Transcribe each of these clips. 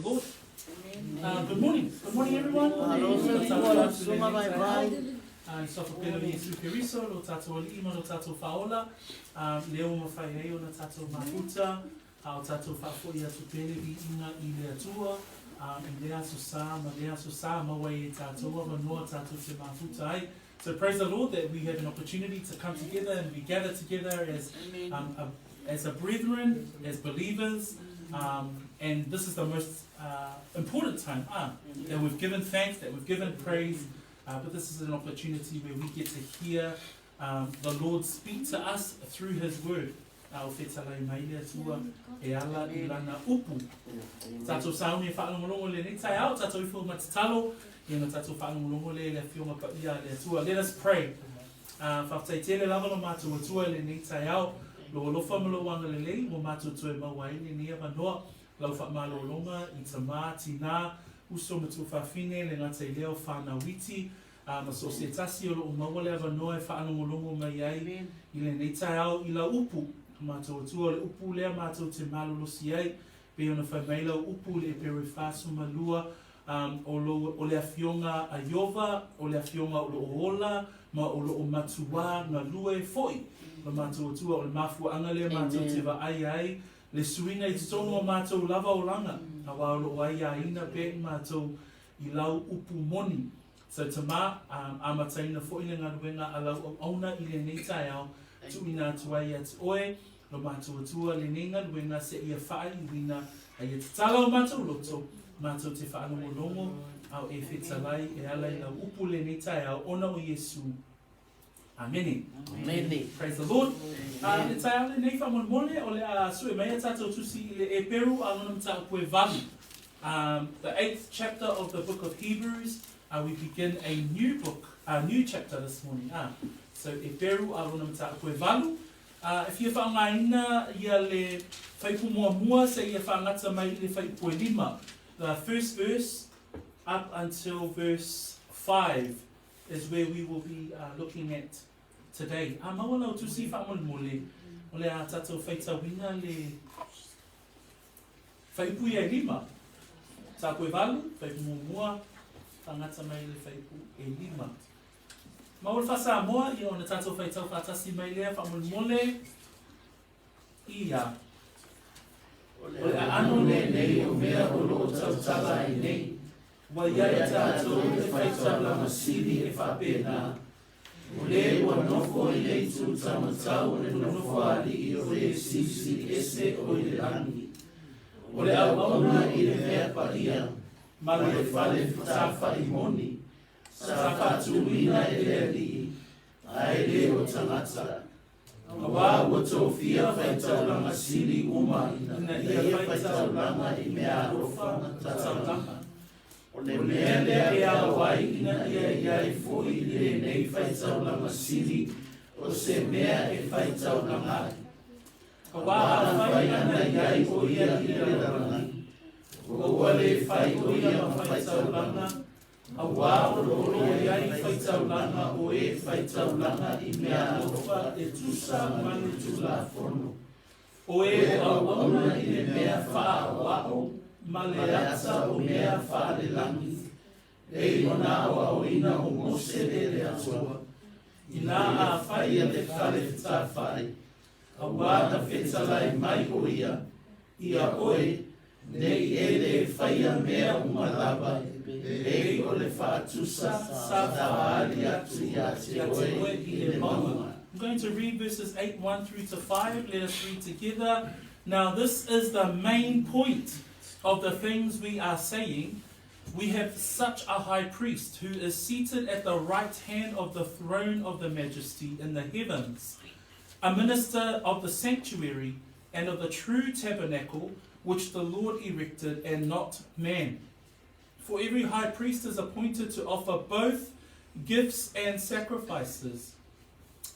Lord. Good morning. Good morning everyone. Malo soifua lau susuga vaivai. I sofa pele o Iesu Keriso, lo tātou ali'i ma lo tātou whaola, lea ua mafai ai ona tātou mafuta, a o tātou faafoi atu pea le viiga i le Atua, i lea aso sa ma lea aso sa maua ai e tātou avanoa tātou te mafuta ai. So praise the Lord that we have an opportunity to come together and we gather together as, a, as a brethren, as believers, um, and this is the most uh, important time ah, that we've given thanks, that we've given praise, uh, but this is an opportunity where we get to hear um, the Lord speak to us through His Word. A o fetalai mai le Atua e ala i lana upu. Tātou sauni e whaalongolongo le nei taeao, tātou ifo ma te talo, ia na tātou whaalongolongo le le afioga paia a le Atua. Let us pray. Uh, whawhetai tele lava lo mātou Atua i lenei taeao, lo alofa ma lou agalelei, ua mātou toe maua ai lenei avanoa, lau whaamalōlōga i tamā, tinā, uso ma tuafafine, le gata i lea o whānau iti, ā, ma so o se tasi o loo maua le avanoa e faalogologo mai ai i lenei taeao i lau upu. Matou Atua, o le upu lea matou te malolosi ai, pei ona fai mai lau upu i le Eperu e 42, ā, o lou, o le Afioga a Ieova, o le Afioga o loo ola, ma o loo matuā galue foi. Lo matou Atua, o le mafuaaga lea matou te vaai ai le suiga i totonu o matou lava olaga, auā o loo aiaina pea i matou i lau upu moni. So tamā, amataina foi le galuega a lau auauna i lenei taeao, tuuina atu ai ia te oe, lo matou Atua, lenei galuega seia faaiuina, a ia tatala o matou loto, matou te faalogologo, a o e fetalai e ala i lau upu lenei taeao, ona o Iesu. Amene. Amene. Praise the Lord. A le taeao lenei faamolemole, o le a sue mai a tātou tusi i le Eperu a lona mataupu e valu. The eighth chapter of the book of Hebrews, we begin a new book, a new chapter this morning. So Eperu a lona mataupu e valu. E fia faaaogaina ia le fuaiupu muamua seia faagata mai i le fuaiupu e lima. The first verse up until verse 5 is where we will be looking at today. A maua lau tusi faamolemole, o le a tatou faitauina le fuaiupu ia e lima. Tāku e valu, fuaiupu muamua, whangata mai le fuaiupu e lima. Maua le whasamoa, ia ona tatou faitau faatasi mai lea faamolemole. Ia. O le aano lenei o mea o lo o tautala ai nei, Ua i ai tātou le faitaulaga sili e faapena, o le ua nofo i le itu taumatau o le nofoalii o le Silisili Ese o i le lagi, o le auauna i le mea paia ma le fale fetafai moni, sa faatuina e le Alii, ae le o tagata. Auā ua tofia faitaulaga sili uma ina ia faitaulaga i mea alofa ma taulaga. O le mea lea e ao ai ina ia i ai foi i lenei faitaulaga sili o se mea e faitaulaga ai. Auā afai ana i ai o ia i le lalolagi, ua le fai o ia ma faitaulaga, Auā o lo o i ai faitaulaga o e faitaulaga i mea alofa e tusa ma le Tulafono, o e auauna i le mea faaʻaoaʻo ma le ata o mea faalelagi, e ona aoaoina o Mose e le Atua, inā afai le fale fetafai, auā na fetalai mai o ia ia oe, nei e le faia mea uma lava, pei o le faatusa sa faaali atu ia te oe i le mauga. I'm going to read verses 8, 1 through to 5. Let us read together. Now, this is the main point of the things we are saying. We have such a high priest who is seated at the right hand of the throne of the majesty in the heavens, a minister of the sanctuary and of the true tabernacle which the Lord erected and not man. For every high priest is appointed to offer both gifts and sacrifices.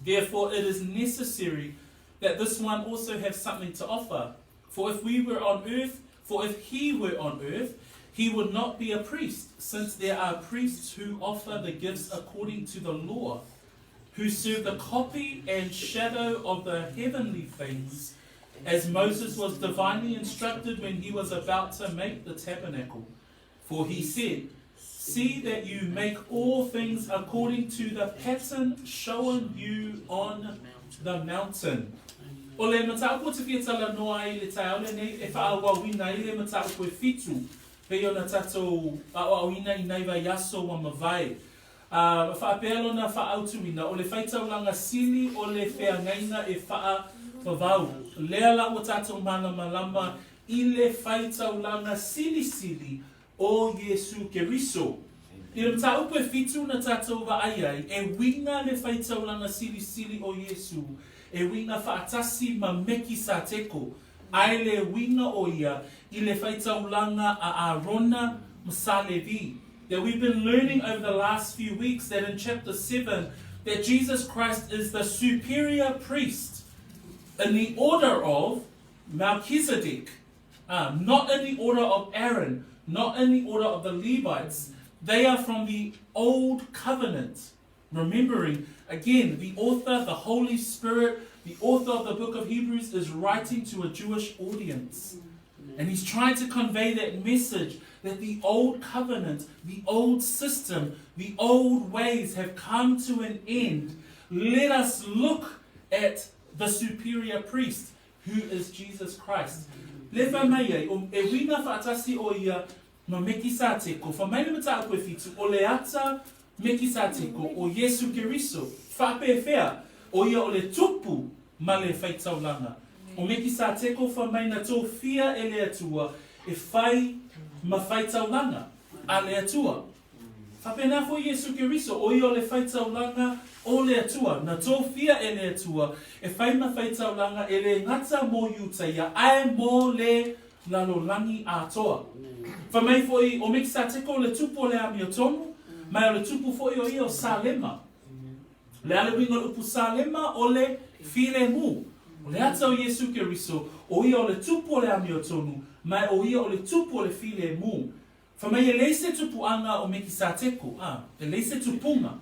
Therefore, it is necessary that this one also have something to offer. For if we were on earth, for if he were on earth, he would not be a priest, since there are priests who offer the gifts according to the law, who serve the copy and shadow of the heavenly things. As Moses was divinely instructed when he was about to make the tabernacle. For he said, See that you make all things according to the pattern shown you on the mountain. O le mataupu o te fia talanoa ai i le taeao lenei e faaauauina ai le mataupu e fitu pei ona tatou aoaoina i nai vaiaso ua mavae. A faapea lona faaautuina, o le faitaulaga sili o le feagaiga e faavavau. Lea la ua tatou malamalama i le faitaulaga silisili o Iesu Keriso. I le mataupu e fitu na tatou vaai ai, e uiga le faitaulaga silisili o Iesu, e uiga faatasi ma Mekisateko, ae le uiga o ia i le faitaulaga a Arona ma Sa Levi. That we've been learning over the last few weeks that in chapter 7 that Jesus Christ is the superior priest in the order of Melchizedek, not in the order of Aaron, not in the order of the Levites. They are from the old covenant. Remembering, again, the author, the Holy Spirit, the author of the book of Hebrews is writing to a Jewish audience. And he's trying to convey that message that the old covenant, the old system, the old ways have come to an end. Let us look at the superior priest, who is Jesus Christ. Le wha mai ai, o, e uiga whaatasi o ia ma Mekisateko, wha mai le mataupu e fitu, o le ata Mekisateko o Iesu Keriso, whaapewhea, o ia o le tupu ma le faitaulaga. O Mekisateko wha mai na tofia e le Atua e whai ma faitaulaga a le Atua. Faapena foi Iesu Keriso, o ia o le faitaulaga o le Atua, na tofia e le Atua e fai ma faitaulaga e le gata mo Iutaia, ae mo le lalolagi atoa. Fai mai foi o Mekisateko o le tupu o le amiotonu, ma o le tupu foi o ia o Salema. O le a le uiga o le upu Salema? O le filemu. O le ata o Iesu Keriso, o ia o le tupu o le amiotonu, ma o ia o le tupu o le filemu. Fai mai e leai se tupuaga o Mekisateko, a, e leai se tupuga.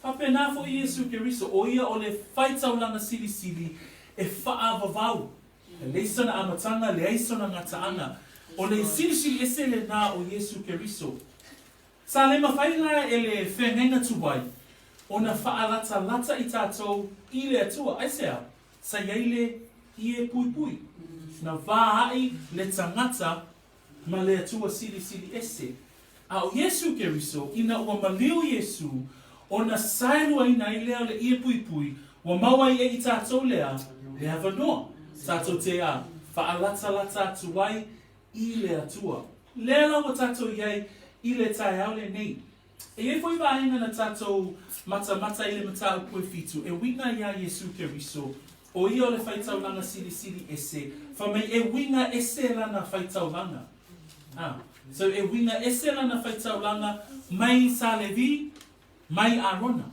Faapena foi Iesu Keriso, o ia o le faitaulaga silisili e faavavau. E leai sona amataga, leai sona gataaga. O le silisili ese lena o Iesu Keriso. Sa le mafai la e le feagaiga tuai ona faalatalata i tatou i le Atua. Aisea? Sa i ai le ie puipui. Na va ai le tagata ma le Atua Silisili Ese. A o Iesu Keriso, ina ua maliu Iesu, ona saeluaina ai lea o le ie puipui, ua maua ai e i tatou lea le avanoa, tatou te a faalatalata atu ai i le Atua. Lea la ua tatou i ai i le taeao lenei. E i ai foi vaega na tatou matamata i le mataupu e fitu, e uiga iā Iesu Keriso, o ia o le faitaulaga silisili ese, fai mai e uiga ese lana faitaulaga. A, so e uiga ese lana faitaulaga mai sa Levi, mai Arona.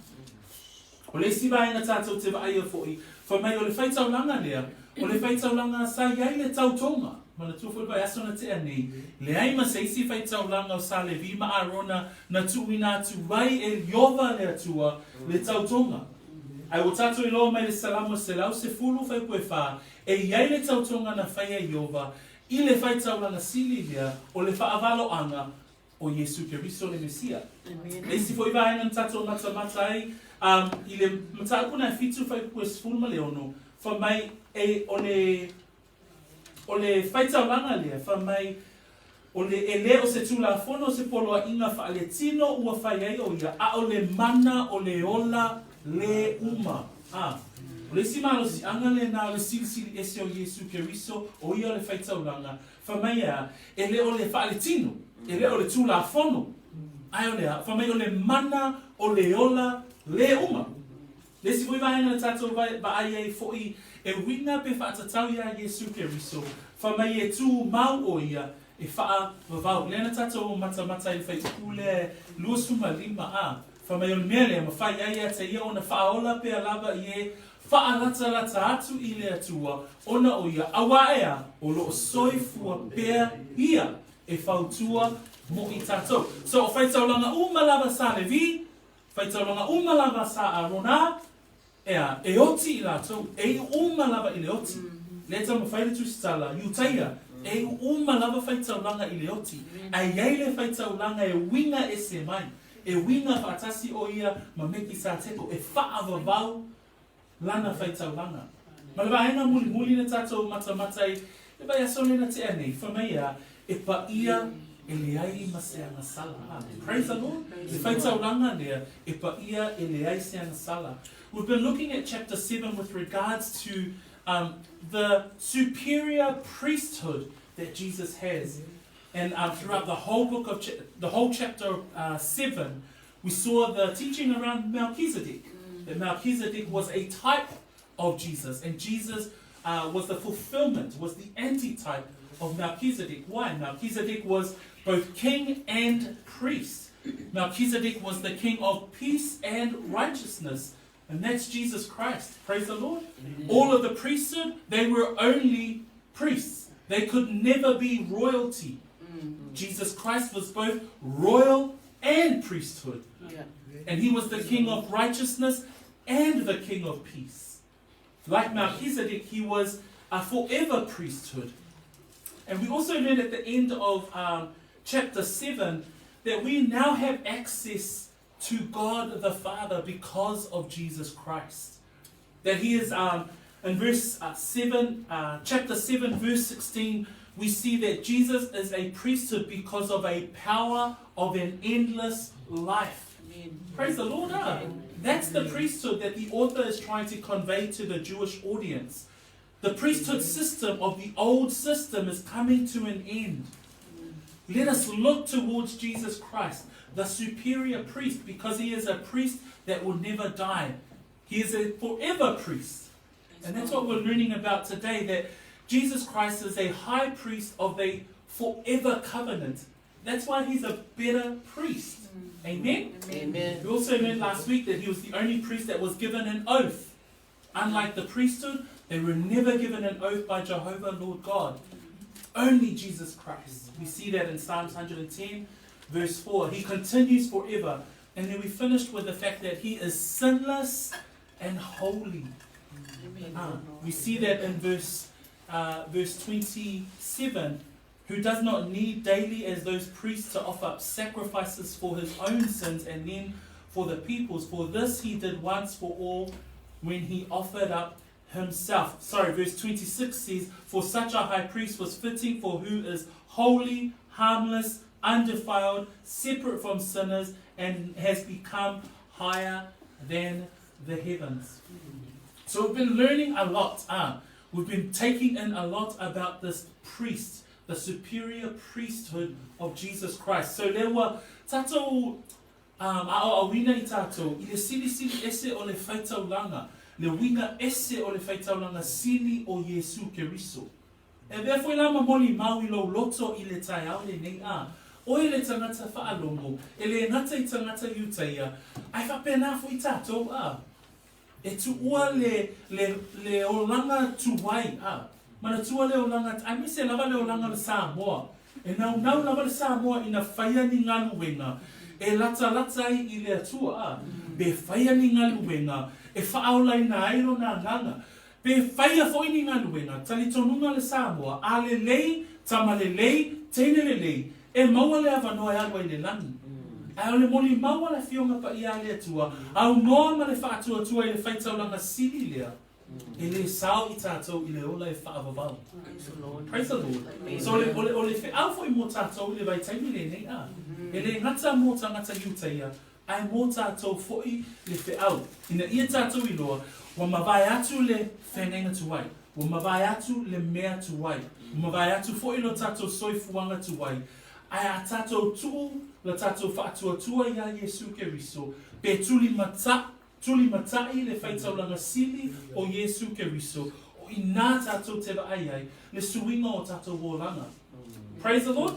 O le isi vaega tatou te vaaia foi, fai mai o le faitaulaga lea, o le faitaulaga sa i ai le tautoga. Manatua foi le vaiaso na tea nei, leai ma se isi faitaulaga o sa Levi ma Arona na tuuina atu ai e Ieova le Atua le tautoga. Ae ua tatou iloa mai le Salamo 110 fuaiupu e 4, e i ai le tautoga na faia e Ieova i le faitaulaga sili lea o le faavaloaga o Iesu Keriso le Mesia. Le isi foi vaega na tatou matamata ai i le mataupu na e 7 fuaiupu e 16, fai mai e o le faitaulaga lea, fai mai o le e le o se tulafono se poloaiga faaletino ua fai ai o ia, a o le mana o le ola le uma. A. O le isi malosiaga lena o le silisili ese o Iesu Keriso, o ia o le faitaulaga, fai mai a, e le o le faaletino, e le o le tulafono, ae o le a, fai mai o le mana o le ola le uma. Le isi foi vaega na tatou vaai ai foi e uiga pe faatatau iā Iesu Keriso, fai mai e tumau o ia e faavavau. Lea na tatou matamata ai i le fuaiupu lea 25 a, fai mai o le mea lea mafai ai ia te ia ona faaola pea lava i e faalatalata atu i le Atua ona o ia, auā e a, o loo soifua pea ia e fautua mo i tatou. So o faitaulaga uma lava sa Levi, faitaulaga uma lava sa Arona, e a, e oti i latou, e iu uma lava i le oti. Lea e taumafai le Tusitala, Iutaia, e iu uma lava faitaulaga i le oti, ae i ai le faitaulaga e uiga ese mai, e uiga faatasi o ia ma Mekisateko, e faavavau lana faitaulaga. Ma le vaega mulimuli na tatou matamata ai le vaiaso lea na tea nei, fai mai a, e paia e leai ma se agasala. Praise the Lord. Le faitaulaga lea, e paia e leai se agasala. We've been looking at chapter 7 with regards to um, the superior priesthood that Jesus has. And um, throughout the whole book of the whole chapter 7, we saw the teaching around Melchizedek. That Melchizedek was a type of Jesus, and Jesus was the fulfillment, was the antitype of Melchizedek. Why? Melchizedek was both king and priest. Melchizedek was the king of peace and righteousness. And that's Jesus Christ. Praise the Lord. Amen. All of the priesthood, they were only priests. They could never be royalty. Jesus Christ was both royal and priesthood. Yeah. And he was the king of righteousness and the king of peace. Like Melchizedek, he was a forever priesthood. And we also learned at the end of chapter 7 that we now have access to God the Father because of Jesus Christ. That he is, in verse 7, chapter 7, verse 16, we see that Jesus is a priesthood because of a power of an endless life. Amen. Praise the Lord. That's the priesthood that the author is trying to convey to the Jewish audience. The priesthood system of the old system is coming to an end. Let us look towards Jesus Christ, the superior priest, because he is a priest that will never die. He is a forever priest. And that's what we're learning about today, that Jesus Christ is a high priest of the forever covenant. That's why he's a better priest. Amen? Amen. We also learned last week that he was the only priest that was given an oath. Unlike the priesthood, they were never given an oath by Jehovah, Lord God. Only Jesus Christ. We see that in Psalms 110, verse 4. He continues forever. And then we finished with the fact that he is sinless and holy. We see that in verse 27, who does not need daily as those priests to offer up sacrifices for his own sins and then for the people's. For this he did once for all when he offered up himself. Sorry, verse 26 says, for such a high priest was fitting, for who is holy, harmless, undefiled, separate from sinners, and has become higher than the heavens. So we've been learning a lot. We've been taking in a lot about this priest, the superior priesthood of Jesus Christ. So there were tatou aoaoina i tatou i le silisili ese o le faitaulaga, le uiga ese o le faitaulaga sili o Iesu Keriso. E avea foi la ma molimau i lou loto i le taeao lenei a oe le tagata faalogo, e le gata i tagata Iutaia, ae faapena foi tatou a. E tuua le, le, le olaga tuai, a. Manatua le olaga, aemaise lava le olaga o le Samoa. E naunau lava le Samoa ina faia ni galuega e latalata ai i le Atua, a. Pe faia ni galuega e faaolaina ai lona agaga. Pe faia foi ni galuega, talitonuga le Samoa, a lelei, tama lelei, teine lelei, e maua le avanoa e alu ai i le lagi. Ae o le molimau a le Afioga Paia a le Atua, aunoa ma le faatuatua i le faitaulaga sili lea, e le sao i tatou i le ola e faavavau. Praise the Lord. So o le, o le, o le feau foi mo tatou i le vaitaimi lenei, a, e le gata mo tagata Iutaia, ae mo tatou foi le feau, ina ia tatou iloa, ua mavae atu le feagaiga tuai, ua mavae atu le mea tuai, ua mavae atu foi lo tatou soifuaga tuai, ae a tatou tuu la tatou faatuatua iā Iesu Keriso, pe tulimata, tulimataʻi le faitaulaga sili o Iesu Keriso, o inā tatou te vaai ai le suiga o tatou olaga. Praise the Lord.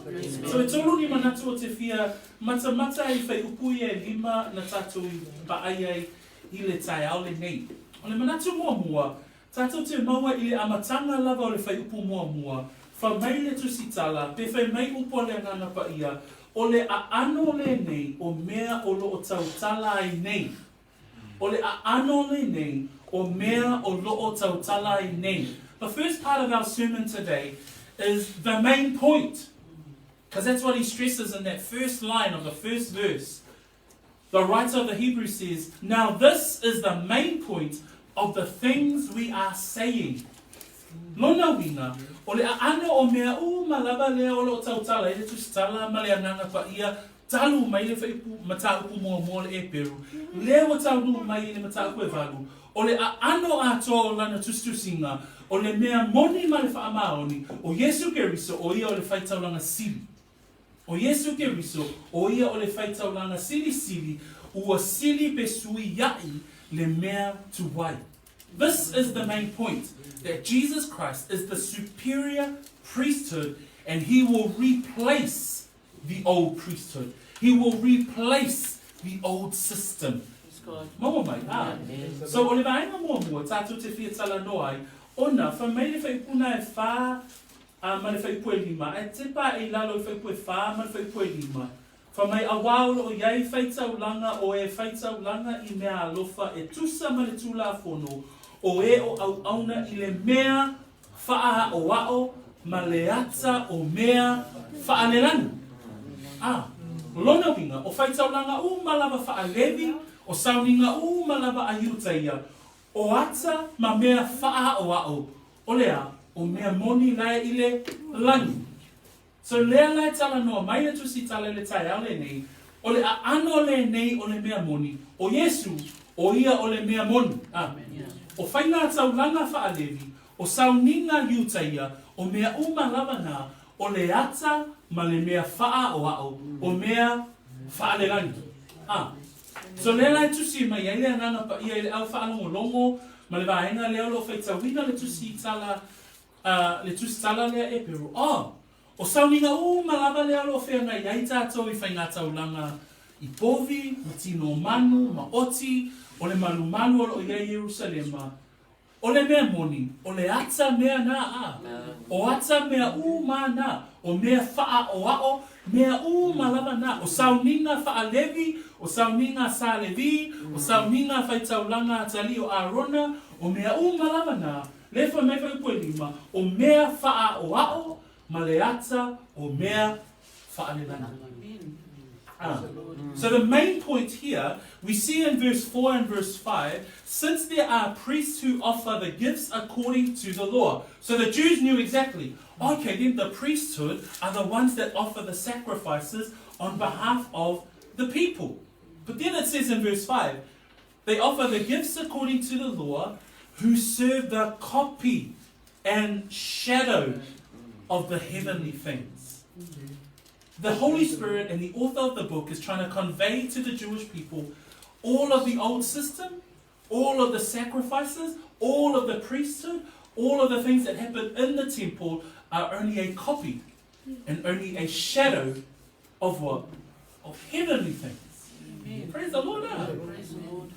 So e tolu ni manatu o te fia matamata ai i whaiupu ia e lima na tatou i vaai ai i le taeao lenei. O le manatu muamua, tatou te maua i le amataga lava o le whaiupu muamua, fai mai le tusitala, pe fai mai upu a le Agaga Paia, o le aano lenei o mea o loo tautala ai nei. O le aano lenei o mea o loo tautala ai nei. The first part of our sermon today is the main point. Because that's what he stresses in that first line of the first verse. The writer of the Hebrews says, Now this is the main point of the things we are saying. Lona uiga, o le aano o mea uma lava lea o loo tautala ai le Tusitala ma le Agaga Paia talu mai le fuaiupu mataupu muamua o le Eperu, lea ua taunuu mai i le mataupu e valu, o le aano atoa o lana tusitusiga, o le mea moni ma le faamaoni, o Iesu Keriso o ia o le faitaulaga sili. O Iesu Keriso o ia o le faitaulaga silisili, ua sili pe suiaʻi le mea tuai. This is the main point, that Jesus Christ is the superior priesthood and he will replace the old priesthood. He will replace the old system. Maua mai, ā. So, o le vaega muamua tātou te fia talanoa ai, ona, fai mai le faipuna e whā a ma le fuaiupu e lima, ae tepa aʻe i lalo i fuaiupu e whā ma le fuaiupu e lima. Fai mai auā o loo iai faitaulaga o e faitaulaga i mea alofa e tusa ma le Tulafono o e o auauna i le mea faaaoao ma le ata o mea faalelani. A, lona uiga, o faitaulaga uma lava faalevi, o sauniga uma lava a Iutaia, o ata ma mea faaaoao, o le a, o mea moni lae i le lani. So lea la e talanoa mai le Tusitala i le taeao lenei, o le aano lenei o le mea moni, o Iesu, o ia o le mea moni. Amen. O faiga taulaga faalevi, o sauniga Iutaia, o mea uma lava na, o le ata ma le mea faaaoao, o mea faalelagi. A. So lea la e tusi mai ai le Agaga Paia i le au faalogologo ma le vaega lea o lo o faitauina le Tusitala A le tusitala lea e Peru. Oh! O sauniga uma lava lea o lo o feagai ai tatou i faigataulaga i povi, ma tino manu, ma oti, o le malumalu o lo o i ai i Ierusalema, o le mea moni, o le ata mea na, a. O ata mea uma na, o mea faaoao, mea uma lava na, o sauniga faa-Levi, o sauniga sa Levi, o sauniga faitaulaga atalii o Arona, o mea uma lava na, Le fai mai fuaiupu e lima, o mea faaaoao ma le ata o mea faalelagi. Ah. So the main point here, we see in verse 4 and verse 5, since there are priests who offer the gifts according to the law. So the Jews knew exactly, okay, then the priesthood are the ones that offer the sacrifices on behalf of the people. But then it says in verse 5, they offer the gifts according to the law, who serve the copy and shadow of the heavenly things. The Holy Spirit and the author of the book is trying to convey to the Jewish people all of the old system, all of the sacrifices, all of the priesthood, all of the things that happened in the temple are only a copy and only a shadow of what? Of heavenly things. Amen. Praise the Lord. Praise the Lord.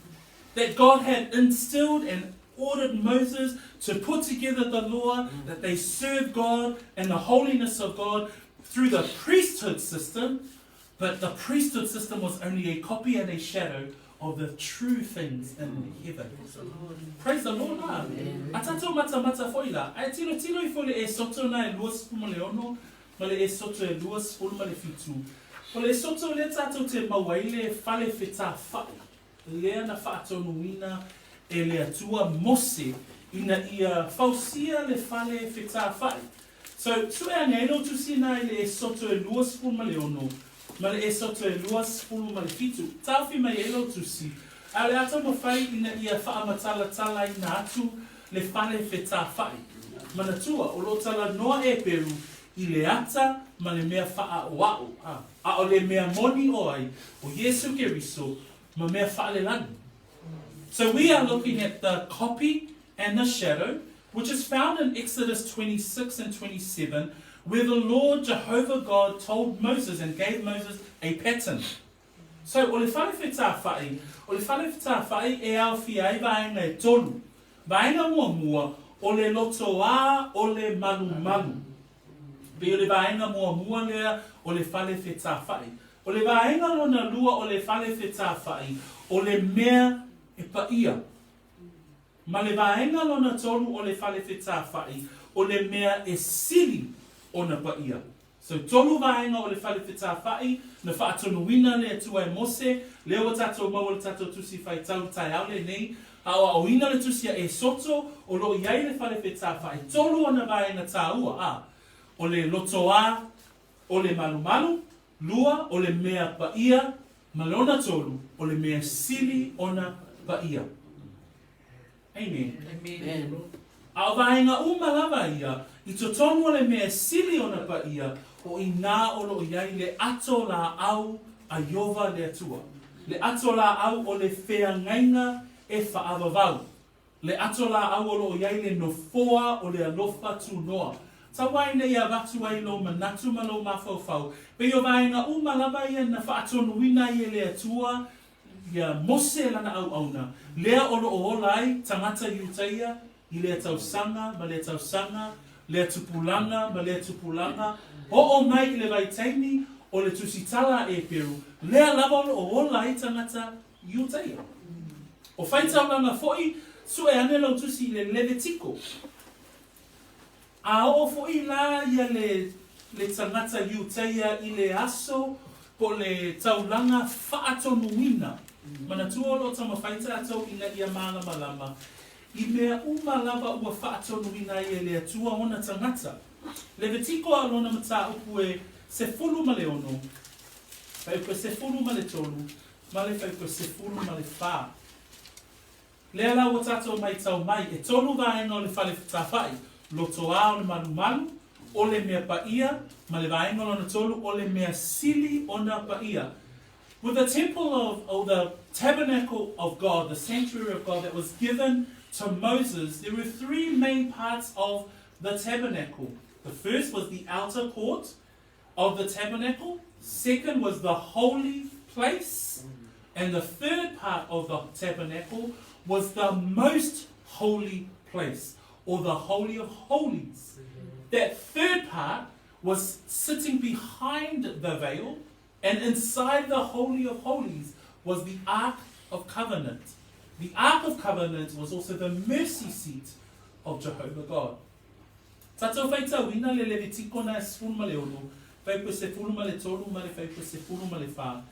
That God had instilled and ordered Moses to put together the law, that they serve God and the holiness of God through the priesthood system, but the priesthood system was only a copy and a shadow of the true things in heaven. Praise the Lord. A tatou matamata foi la, ae tilotilo ifo i le Esoto na e 26 ma le Esoto e 27. O le Esoto lea tatou te maua ai le fale fetafai lea na faatonuina e le Atua Mose ina ia fausia le fale fetafai. So, sue ane ai lou tusi na i le Esoto e 26 ma le Esoto e 27. Taofi mai ai lou tusi, a o le a taumafai ina ia faamatalatalaina atu le fale fetafai. Manatua, o lo o talanoa Eperu i le ata ma le mea faaaoao, a o le mea moni o ai, o Iesu Keriso ma mea faalelagi. So we are looking at the copy and the shadow, which is found in Exodus 26 and 27, where the Lord Jehovah God told Moses and gave Moses a pattern. So, o le fale fetafai, o le fale fetafai e aofia ai vaega e tolu. Vaega muamua, o le lotoā o le malumalu. Pei o le vaega muamua lea o le fale fetafai. O le vaega lona lua o le fale fetafai, o le mea e paia. Ma le vaega lona tolu o le fale fetāfa'i, o le mea e sili ona paia. So, tolu vaega o le fale fetāfa'i na faatonuina le Atua e Mose, lea ua tatou maua le tatou Tusi Faitau i le taeao lenei, aoaoina le Tusi a Esoto, o lo o i ai le fale fetāfa'i. Tolu ona vaega tāua, a, o le lotoā o le malumalu, lua, o le mea paia, ma lona tolu, o le mea sili ona paia. Amen. Amen. A o vaega uma lava ia, i totonu o le mea sili ona paia, o i inā o lo o i ai le ato lāʻau a Ieova le Atua, le ato lāʻau o le feagaiga e faavavau, le ato lāʻau o lo o i ai le nofoa o le alofa tunoa. Tau ai ina ia avatu ai lou manatu ma lou mafaufau, pei o vaega uma lava ia na faatonuina ai e le Atua Iā Mose lana auauna, lea o lo o ola ai tagata Iutaia i lea tausaga ma lea tausaga, lea tupulaga ma lea tupulaga, oo mai i le vaitaimi o le tusitala a Eperu, lea lava o lo o ola ai tagata Iutaia. O faitaulaga foi, sue ane lau tusi i le Levitiko. A oo foi la ia le le tagata Iutaia i le aso po o le taulaga faatonuina, manatua o lo o taumafai tatou ina ia malamalama i mea uma lava ua faatonuina ai e le Atua ona tagata. Levitiko a lona mataupu e 16, fuaiupu e 13 ma le fuaiupu e 14. Lea la ua tatou maitau mai, e tolu vaega o le fale fetāfa'i, lotoā o le malumalu, o le mea paia, ma le vaega lona tolu, o le mea sili ona paia. With the temple of, or the tabernacle of God, the sanctuary of God that was given to Moses, there were three main parts of the tabernacle. The first was the outer court of the tabernacle, second was the holy place, and the third part of the tabernacle was the most holy place, or the Holy of Holies. That third part was sitting behind the veil, and inside the Holy of Holies was the Ark of Covenant. The Ark of Covenant was also the mercy seat of Jehovah God. Tatou faitauina le Levitiko na e 16, fuaiupu e 13 ma le fuaiupu e 14.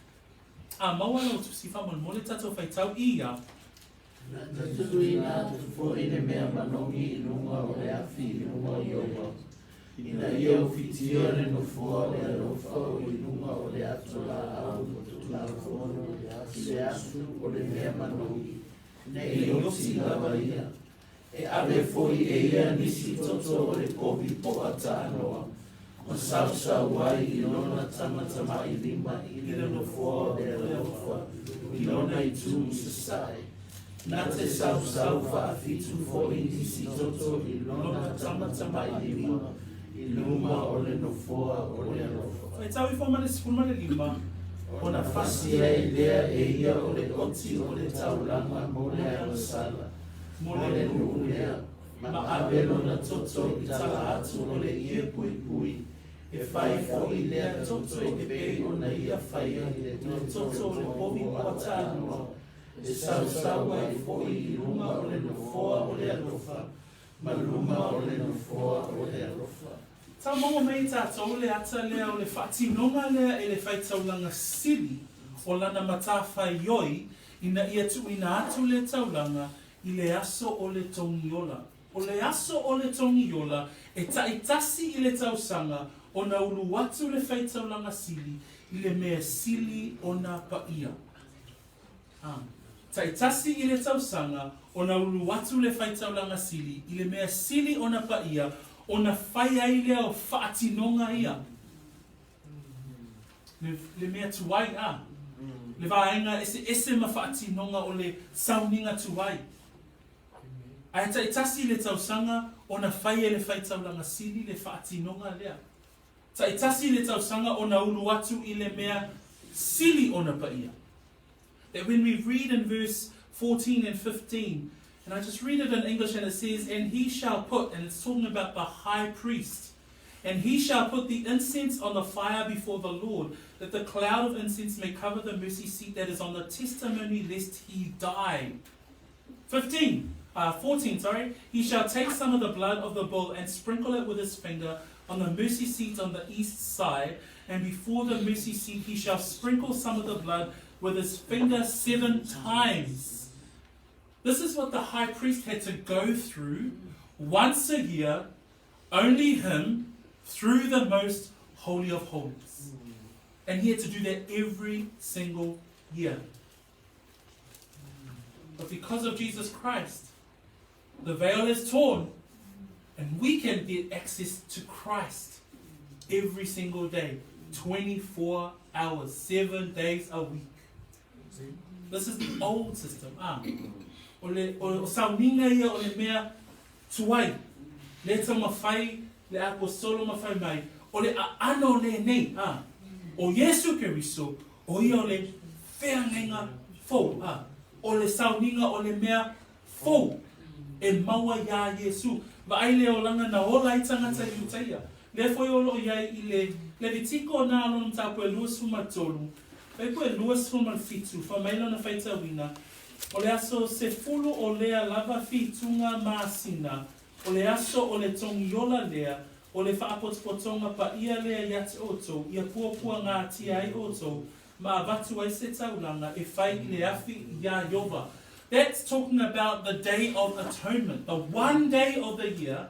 A maua lau tusi faamolemole tatou faitau i ia. Na te tuuina atu foi le mea manogi i luga o le afi i luma o Ieova, ina ia ufitia le nofoa o le alofa o i luga o le ato laau tulafono i le asu o le mea manogi, ne i oti lava ia. E ave foi e ia nisi toto o le povi po'a taanoa, ma sausau ai i lona tamatamailima i le nofoa o le alofa i lona itu i sasae. Na te sausau faafitu foi nisi toto i lona tamatamailima i luma o le nofoa o le alofa. Faitau ifo ma le 15. Ona fasi ai lea e ia o le oti o le taulaga mo le agasala, mo le nuu lea, ma ave lona toto i tala atu o le ie puipui, e fai foi lea toto e pei ona ia faia i le toto o le povi po'a taanoa, e sausau ai foi i luga o le nofoa o le alofa, ma luma o le nofoa o le alofa. Tau maua mai e tatou le ata lea o le faatinoga lea e le faitaulaga sili o lana matafaioi ina ia tuuina atu le taulaga i le aso o le togiola. O le aso o le togiola e taitasi i le tausaga ona ulu atu le faitaulaga sili i le mea sili ona paia. A. Taitasi i le tausaga ona ulu atu le faitaulaga sili i le mea sili ona paia ona fai ai lea o faatinoga ia. Le, le mea tuai, a. Le vaega eseese ma faatinoga o le sauniga tuai. Ae taitasi i le tausaga ona fai e le faitaulaga sili le faatinoga lea. Taitasi i le tausaga ona ulu atu i le mea sili ona paia. That when we read in verse 14 and 15, and I just read it in English and it says, And he shall put, and it's talking about the high priest, and he shall put the incense on the fire before the Lord, that the cloud of incense may cover the mercy seat that is on the testimony, lest he die. 15. 14, sorry. He shall take some of the blood of the bull and sprinkle it with his finger on the mercy seat on the east side, and before the mercy seat he shall sprinkle some of the blood with his finger seven times. This is what the high priest had to go through once a year, only him, through the most holy of holies. And he had to do that every single year. But because of Jesus Christ, the veil is torn and we can get access to Christ every single day, 24 hours, 7 days a week. This is the old system. Ah. O le, o, o sauniga ia o le mea tuai, le taumafai le aposolo ma fai mai, o le aano lenei, ah. O Iesu Keriso, o ia o le feagaiga fou, ah. O le sauniga o le mea fou e maua iā Iesu. Vaai le olaga na ola ai tagata i Iutaia. Lea foi o loo iai i le Levitiko na lona mataupu e 23, fuaiupu e 27, fai mai lona faitauina, O le aso sefulu o lea lava fituga masina, o le aso o le togiola lea, o le faapotopotoga paia lea ia te outou, ia puapuagatia ai outou, ma avatu ai se taulaga e fai i le afi iā Ieova. That's talking about the Day of Atonement, the one day of the year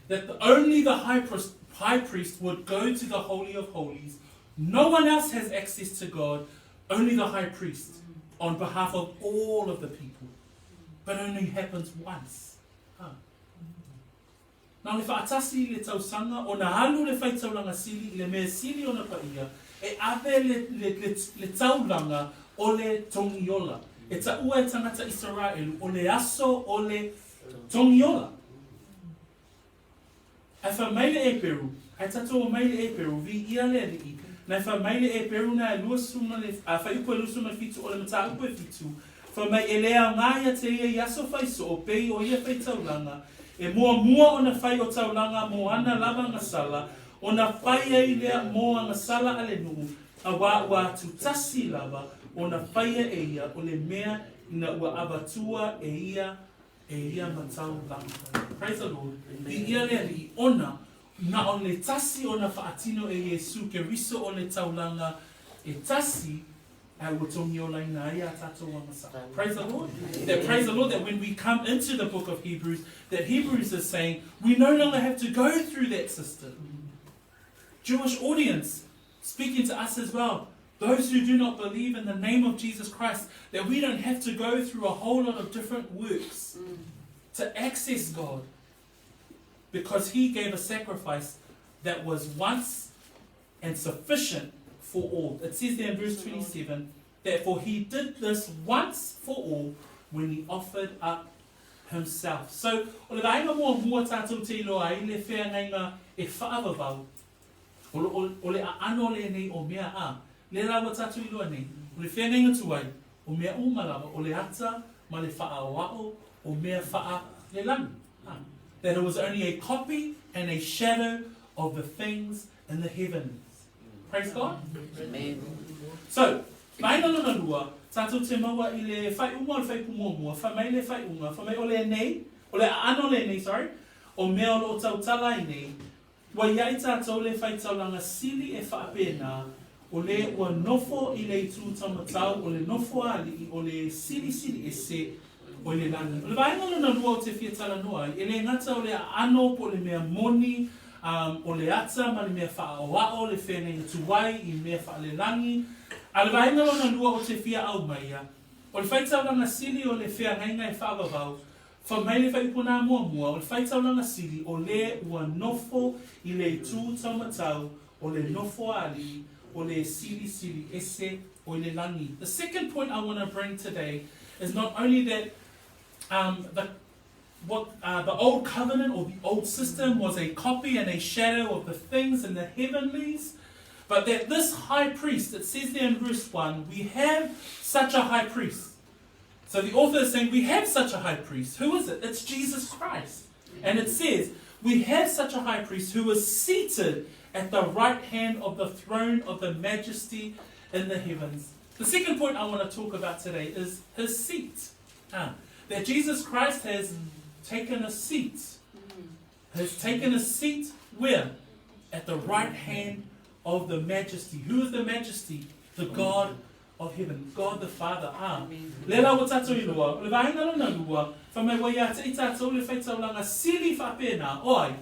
that the, only the high priest, high priest would go to the Holy of Holies. No one else has access to God, only the high priest on behalf of all of the people. But only happens once. Huh. Na o le faatasi i le tausaga, ona alu le faitaulaga sili i le mea sili ona paia, e ave le, le, le, le taulaga o le togiola. E taua e tagata Isaraelu, o le aso o le togiola. Ae fai mai le Eperu, ae tatou omai le Eperu, viia le Alii, na e fai mai le Eperu na e 20 le, a fuaiupu e 27 o le mataupu e fitu, fai mai e le aoga ia te ia i aso fai soo pei o ia faitaulaga, e muamua ona fai o taulaga mo ana lava gasala, ona fai ai lea mo agasala a le nuu, auā ua atu tasi lava ona faia e ia o le mea ina ua avatua e ia e ia mataulaga. Praise the Lord. Viia le Alii, ona na o le tasi ona faatino e Iesu Keriso o le taulaga e tasi ae ua togiolaina ai a tatou agasala. Praise the Lord. That praise the Lord that when we come into the book of Hebrews, that Hebrews is saying we no longer have to go through that system. Jewish audience speaking to us as well. Those who do not believe in the name of Jesus Christ, that we don't have to go through a whole lot of different works to access God because He gave a sacrifice that was once and sufficient for all. It says there in verse 27 that for He did this once for all when He offered up Himself. So, o le vaega muamua tatou te iloa ai le feagaiga e faavavau, o, o, o le aano lenei o mea a, le la ua tatou iloa nei, o le feagaiga tuai, o mea uma lava, o le ata ma le faaoao o mea faa le lagi. Ah. That it was only a copy and a shadow of the things in the heavenlies. Praise God. Amen. So, vaega lona lua, tatou te maua i le faaiuga o le fuaiupu muamua, fai mai le faaiuga, fai mai o lenei, o le aano lenei, sorry, o mea o loo tautala ai nei, ua i ai tatou le faitaulaga sili e faapena, o le ua nofo i le itu taumatau o le nofoalii o le silisili ese o i le lagi. O le vaega lona lua o te fia talanoa ai, e le gata o le aano po o le mea moni, um, o le ata ma le mea faaoao, le feagaiga tuai i mea faalelagi, a le vaega lona lua o te fia aumaia, o le faitaulaga sili o le feagaiga e faavavau, Fai mai le fuaiupu nā muamua, o le faitaulaga sili o le ua nofo i le itu taumatau o le nofoalii o le silisili ese o i le lagi. The second point I want to bring today is not only that um, the, what, the old covenant or the old system was a copy and a shadow of the things in the heavenlies, but that this high priest, it says there in verse 1, we have such a high priest. So the author is saying, we have such a high priest. Who is it? It's Jesus Christ. And it says, we have such a high priest who is seated at the right hand of the throne of the majesty in the heavens. The second point I want to talk about today is his seat. Ah. That Jesus Christ has taken a seat. Has taken a seat where? At the right hand of the majesty. Who is the majesty? The God of heaven, God the Father. A lea la ua tatou iloa, o le vaega lona lua, fai mai ua ia te i tatou le faitaulaga sili faapena, o ai?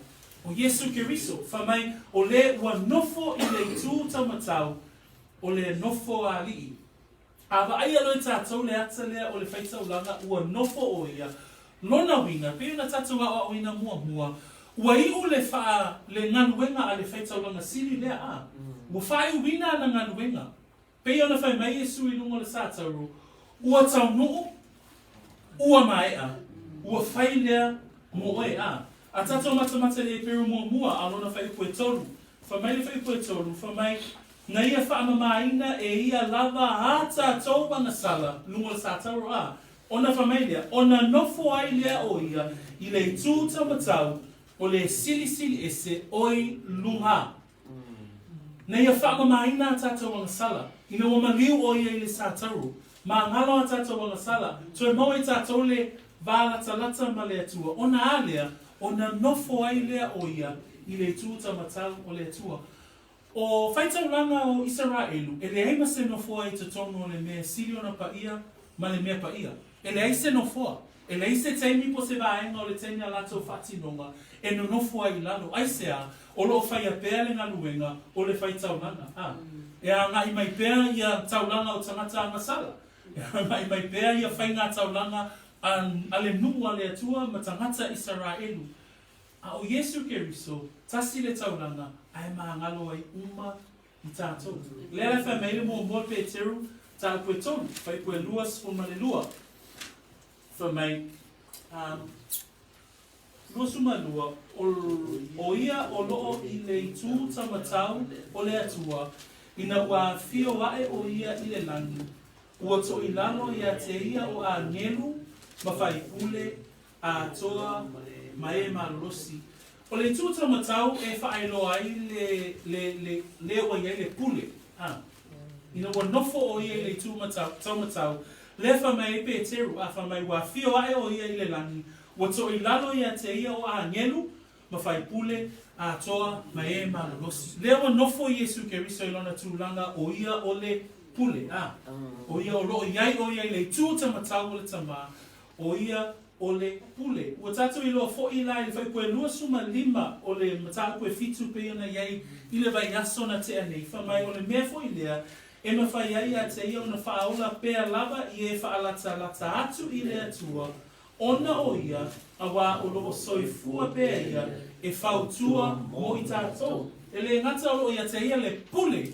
O Iesu Keriso, fai mai o le ua nofo i le itu taumatau o le nofo a alii. A vaaia loa e tatou le ata lea o le faitaulaga ua nofo o ia, lona uiga, pei ona tatou aoaoina muamua, ua iu le faa, le galuega a le faitaulaga sili lea, a ua faaiuina ana galuega. Pei ona fai mai Iesu i luga o le satauro, Ua taunuu, ua maea, ua fai lea mo oe. A. A tatou matamata i le Eperu muamua, a lona fuaiupu e tolu. Fai mai le fuaiupu e tolu, fai mai, Na ia faamamaina e ia lava a tatou agasala, luga o le satauro, a. Ona fai mai lea, ona nofo ai lea o ia i le itu taumatau o le silisili ese oi luga. Na ia faamamaina a tatou agasala, ina ua maliu o ia i le satauro, magalo a tatou agasala, toe maua i tatou le va latalata ma le Atua, ona a lea, ona nofo ai lea o ia i le itu taumatau o le Atua. O faitaulaga o Isaraelu, e leai ma se nofoa i totonu o le mea e sili ona paia ma le mea paia. E leai se nofoa, e leai se taimi po o se vaega o le taimi a latou faatinoga e nonofo ai i lalo. Aisea? O lo o faia pea le galuega o le faitaulaga. A. E agai mai pea ia taulaga o tagata agasala. E agai mai pea ia faiga taulaga a, a le nuu a le Atua ma tagata Isaraelu. A o Iesu Keriso, tasi le taulaga ae magalo ai uma i tatou. Lea la e fai mai le muamua Peteru, mataupu e tolu, fuaiupu e 22. Fai mai, um, 22, o, o ia o loo i le itu taumatau o le Atua, ina ua afio ae o ia i le lagi, ua toilalo ia te ia o agelu ma faipule atoa ma e malolosi. O le itu taumatau e faailoa ai le, le, le, le ua i ai le pule, a. Ina ua nofo o ia i le itu matau, taumatau, lea fai mai ai Peteru, a fai mai ua afio ae o ia i le lagi, ua toilalo ia te ia o agelu ma faipule atoa ma e malolosi. Lea ua nofo Iesu Keriso i lona tulaga o ia o le pule, a. O ia o loo i ai o ia i le itu taumatau o le Tama, O ia o le pule. Ua tatou iloa foʻi la i le fuaiupu e 25 o le mataupu e fitu pei ona i ai i le vaiaso na tea nei, fai mai o le mea foʻi lea e mafai ai ia te ia ona faaola pea lava i e faalatalata atu i le Atua, ona o ia, auā o loo soifua pea ia e fautua mo i tatou. E le gata o loo ia te ia le pule,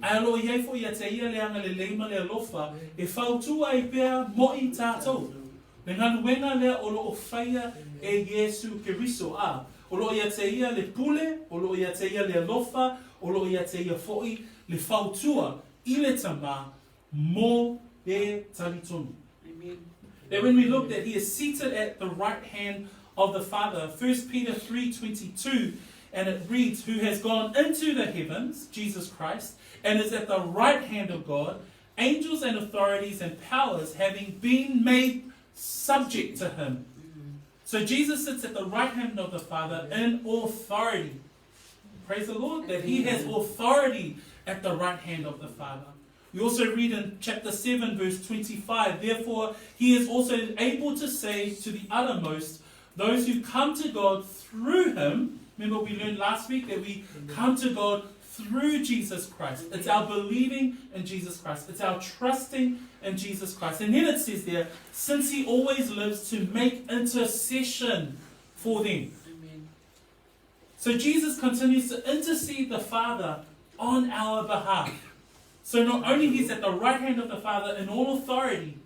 ae o loo i ai foʻi ia te ia le agalelei ma le alofa e fautua ai pea mo i tatou. Le galuega lea o loo faia e Iesu Keriso, a o loo ia te ia le pule, o loo ia te ia le alofa, o loo ia te ia foʻi le fautua i le Tama mo le talitonu. That when we look that he is seated at the right hand of the Father, 1 Peter 3:22, and it reads, Who has gone into the heavens, Jesus Christ, and is at the right hand of God, angels and authorities and powers having been made subject to him. So Jesus sits at the right hand of the Father in authority. Praise the Lord, that he has authority at the right hand of the Father. We also read in chapter 7, verse 25, Therefore he is also able to say to the uttermost, those who come to God through him. Remember, we learned last week that we come to God through Jesus Christ. It's our believing in Jesus Christ. It's our trusting in Jesus Christ. And then it says there, since he always lives to make intercession for them. Amen. So Jesus continues to intercede the Father on our behalf. So not only he's at the right hand of the Father in all authority,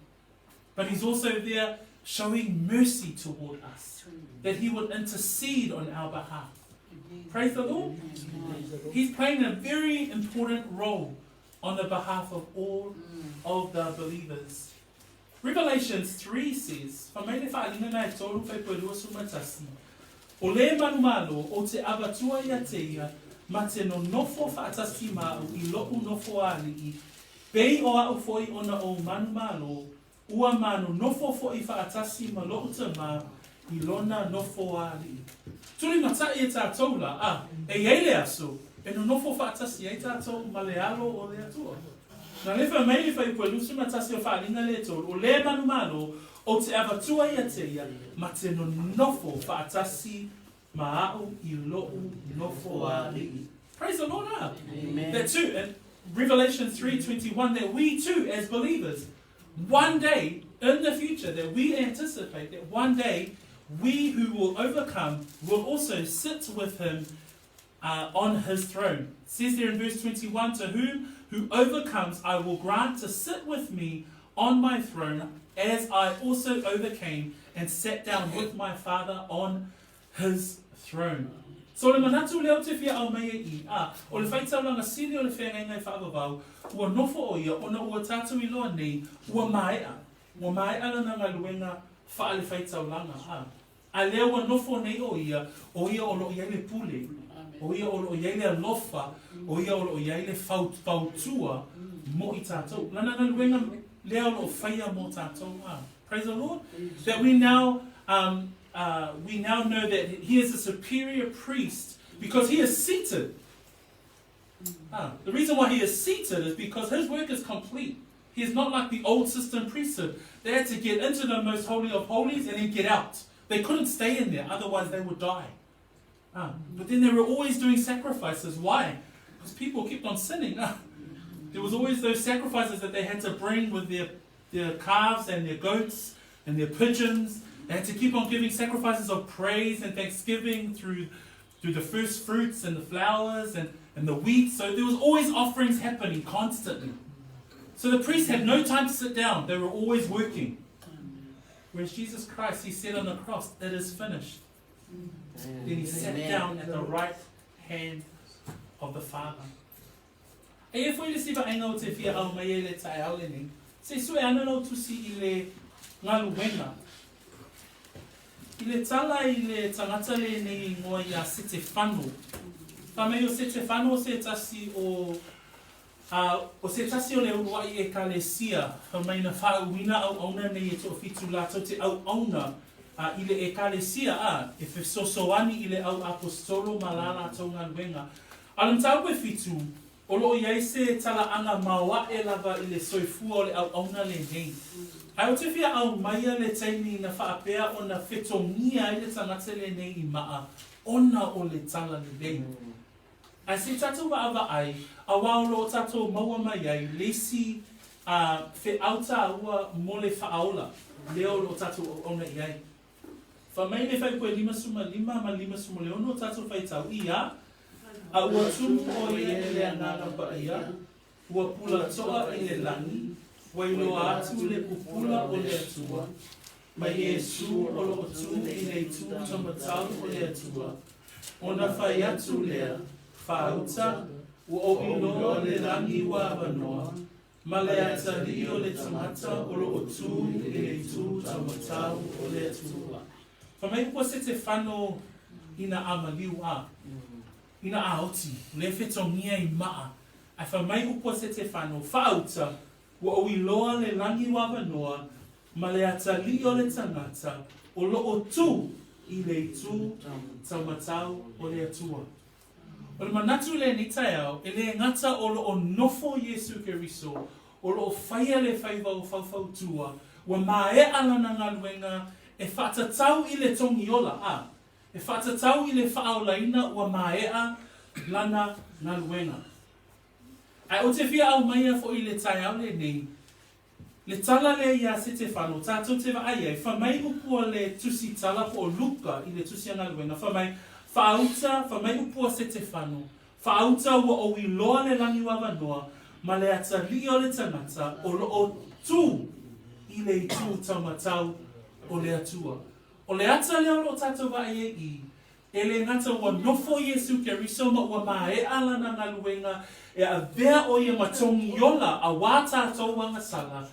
but he's also there showing mercy toward us, that he would intercede on our behalf. Praise the Lord. He's playing a very important role on the behalf of all of the believers. Revelations 3 says, Fai mai le faaaliga na e tolu fuaiupu e 21, O le manumalo o te avatua ia te ia ma te nonofo faatasi ma au i loʻu nofo alii, pei o aʻu foi ona ou manumalo, Ua ma nonofo foʻi faʻatasi ma loʻu Tamā i lona nofoaaliʻi. Tulimataʻi e tātou la, a e iai le aso e nonofo faʻatasi ai tātou ma le alo o le Atua. Na le fai mai le fuaiupu e 21 o Faaaliga le tolu, o le manumalo ou te avatua ia te ia ma te nonofo faʻatasi ma aʻu i loʻu nofoaaliʻi. Praise the Lord, ah. Amen. That too, in Revelation 3:21, that we too, as believers, one day in the future, that we anticipate that one day we who will overcome will also sit with him on his throne. It says there in verse 21, To whom who overcomes I will grant to sit with me on my throne, as I also overcame and sat down with my Father on his throne. So o le manatu lea ou te fia ao mai ai i, a, o le faitaulaga sili o le feagaiga e faavavau, ua nofo o ia ona ua tatou iloa nei ua maea, ua maea lana galuega faale-faitaulaga, a. A lea ua nofo nei o ia, o ia o loo i ai le pule, o ia o loo i ai le alofa, o ia o loo i ai le fautua mo i tatou. Lana galuega lea o loo faia mo tatou, a. Praise the Lord. That we now, um, we now know that he is a superior priest because he is seated. The reason why he is seated is because his work is complete. He is not like the old system priesthood. They had to get into the most holy of holies and then get out. They couldn't stay in there, otherwise they would die. But then they were always doing sacrifices. Why? Because people kept on sinning. There was always those sacrifices that they had to bring with their, their calves and their goats and their pigeons. They had to keep on giving sacrifices of praise and thanksgiving through, through the first fruits and the flowers and, and the wheat. So there was always offerings happening constantly. So the priests had no time to sit down. They were always working. Whereas Jesus Christ, he said on the cross, it is finished. Then he sat down at the right hand of the Father. Eia foi le isi vaaiga ou te fia ao mai ai le taeao lenei, se i sue ana lau tusi i le galuega. I le tala i le tagata lenei ingoa iā Setefano. Fai mai o Setefano o se tasi o a o se tasi o le uluaʻi ʻEkalesia, fai mai na faauuina auauna nei e toafitu latou te auauna a i le ʻEkalesia a e fesoasoani i le au aposetolo ma la latou galuega. A o le mataupu e fitu, o loo i ai se talaaga maoaʻe lava i le soifua o le auauna lenei. Ae ou te fia ao maia le taimi na faapea ona fetogia ai le tagata lenei i maa ona o le tala lelei. Ae se i tatou vaavaai, auā o loo tatou maua mai ai le isi a feau tāua mo le faaola lea o loo tatou auauna i ai. Fai mai le fuaiupu e 55 ma 56 o tatou faitau i a, A ua tumu ʻo ia i le Agaga Paia, ua pulatoa i le lani, ua iloa atu le pupula o le Atua, ma Iesū o loo tū i le itu taumatau o le Atua, ona fai atu lea, Faauta, ua ou iloa le lani ua avanoa, Ma le atalii o le tagata o loo tū i le itu taumatau o le Atua. Fai mai ua Setefano ina a maliu a, ina a oti, le fetogia i maa, ae fai mai upu a Setefano, Faauta, ua ou iloa le lagi ua avanoa, ma le atalii o le tagata o loo tū i le itu taumatau o le Atua. O le manatu lenei taeao, e le gata o loo nofo Iesu Keriso, o loo faia le faiva o faufautua, ua maea lana galuega e faatatau i le togiola, a, e faatatau i le faaolaina ua maea lana galuega. Ae ou te fia aumaia foi i le taeao lenei, Le tala lea iā Setefano, tatou te vaai ai, fai mai upu a le tusi tala po o Luka i le tusi a galuega, fai mai, Faauta, fai mai upu a Setefano, Faauta ua ou iloa le lagi o avanoa ma le atalii o le tagata o loo tū i le itu taumatau o le Atua. O le ata lea o loo tatou vaai ai i E le gata ua nofo Iesu Keriso ma ua maea lana galuega e avea ʻo ia ma togiola auā tatou agasala,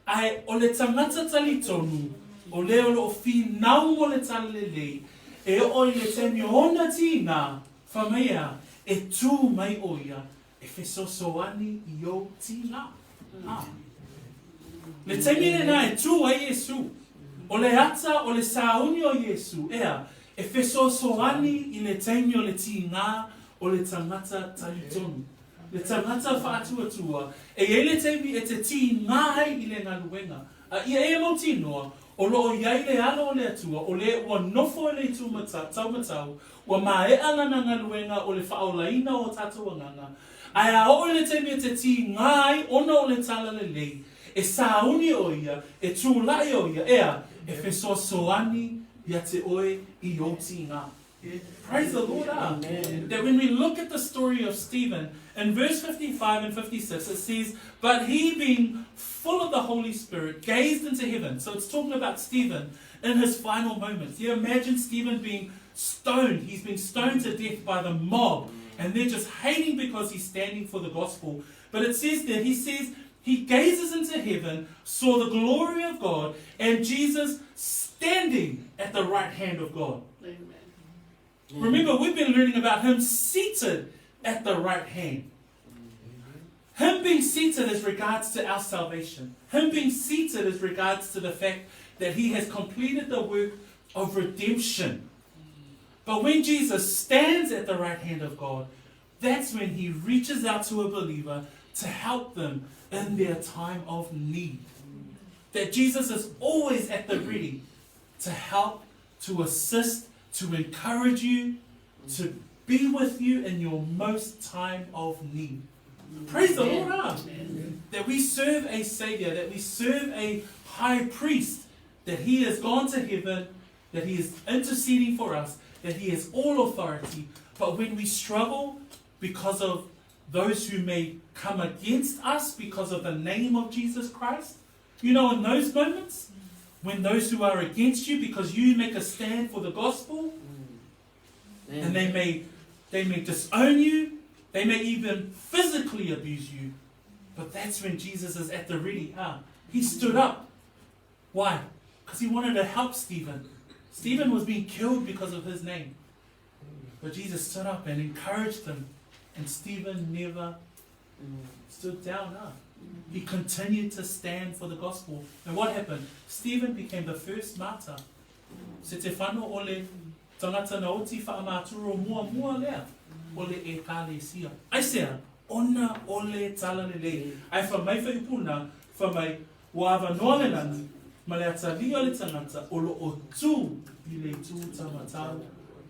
ae o le tagata talitonu, o le o loo finau mo le talalelei, e oo i le taimi o ona tīnā, fai mai ea, e tū mai ʻo ia e fesoasoani i ou tīnā. A. Le taimi lenā e tū ai Iesū, o le ata o le sauni o Iesū, ea, e fesoasoani i le taimi o le tīgā o le tagata talitonu. Le tagata faatuatua, e i ai le taimi e te tīgā ai i le galuega, a ia e mautinoa, o lo o i ai le alo o le Atua, o le ua nofo i le itu taumatau, ua maea lana galuega o le faaolaina o tatou agaga, ae a oo i le taimi e te tīgā ai ona o le talalelei, e sauni ʻo ia, e tulaʻi ʻo ia, ʻeā, e fesoasoani iā te ʻoe i ou tīgā. Praise the Lord, ah. That when we look at the story of Stephen, in verse 55 and 56, it says, But he being full of the Holy Spirit gazed into heaven. So it's talking about Stephen in his final moments. You imagine Stephen being stoned. He's been stoned to death by the mob. And they're just hating because he's standing for the gospel. But it says there, he says, he gazes into heaven, saw the glory of God, and Jesus standing at the right hand of God. Amen. Remember, we've been learning about him seated at the right hand. Him being seated as regards to our salvation. Him being seated as regards to the fact that he has completed the work of redemption. But when Jesus stands at the right hand of God, that's when he reaches out to a believer to help them in their time of need. That Jesus is always at the ready to help, to assist, to encourage you, to be with you in your most time of need. Praise the Lord, ah. That we serve a Savior, that we serve a high priest, that he has gone to heaven, that he is interceding for us, that he has all authority. But when we struggle because of those who may come against us because of the name of Jesus Christ, you know, in those moments, when those who are against you because you make a stand for the gospel, and they may they may disown you, they may even physically abuse you, but that's when Jesus is at the ready. Huh? He stood up. Why? Because he wanted to help Stephen. Stephen was being killed because of his name. But Jesus stood up and encouraged him. And Stephen never stood down. Huh? He continued to stand for the gospel. And what happened? Stephen became the first martyr. Setefano o le tagata na oti whaamaturo mua mua lea o le ekalesia. Aisea, ona o le talalelei. Ae fai mai faipuna, fai mai, ua avanoa le lagi, ma le atalii o le tagata o lo o tu i le itu taumatau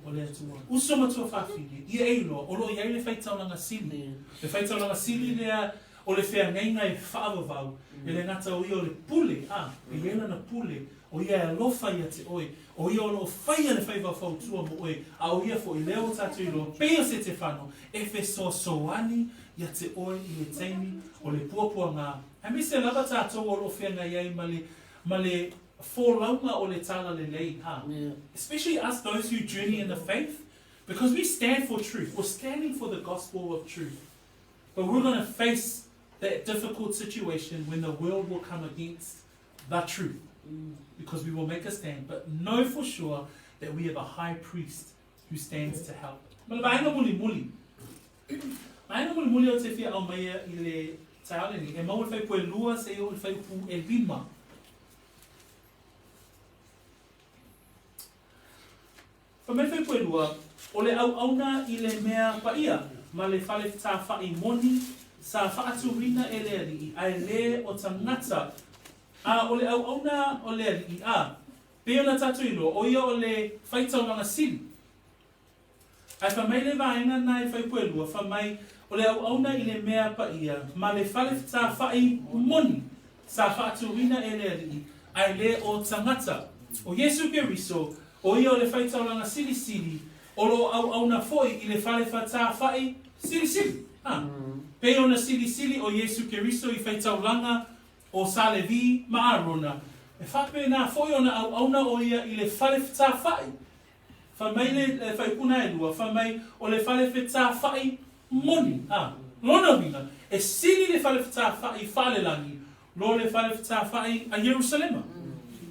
o le Atua. Uso ma tuafafine, ia e iloa, o lo o i ai le faitaulaga sili. Le faitaulaga sili lea o le feagaiga e faavavau, e le gata o ia o le pule, a, e i ai lana pule, o ia e alofa ia te oe, o ia o lo o faia le faiva fautua mo oe, a o ia foi lea ua tatou iloa, pei o Setefano, e fesoasoani ia te oe i le taimi o le puapuaga. Aemaise lava tatou o lo o feagai ai ma le, ma le folauga o le talalelei, a. Especially us, those who journey in the faith, because we stand for truth. We're standing for the gospel of truth. But we're going to face that difficult situation when the world will come against the truth. Because we will make a stand. But know for sure that we have a high priest who stands to help. Ma le vaega mulimuli. Vaega mulimuli o te fia aumaia i le taeao lenei, e maua i le fuaiupu e lua seia oo i le fuaiupu e lima. Fai mai le fuaiupu e lua, o le auauna i le mea paia ma le fale tāwhai moni sa faatuina e le alii, ae le o tagata, a o le auauna o le alii, a, pei ona tatou iloa, o ia o le faitaulaga sili. Ae fai mai le vaega na e fuaiupu e lua, fai mai, o le auauna i le mea paia ma le fale tāwhai moni sa faatuina e le alii, ae le o tagata. O Iesu Keriso, o ia o le faitaulaga silisili, o lo o auauna foi i le fale tāwhai silisili. A, pei ona silisili o Iesu Keriso i faitaulaga o Sa Levi ma Arona, e faapena foi ona auauna o ia i le fale tāwhai. Fai mai le faipuna e lua, fai mai, o le fale fetāwhai moni. A, lona uiga, e sili le fale fetāwhai faalelagi lo le fale fetāwhai a Ierusalema.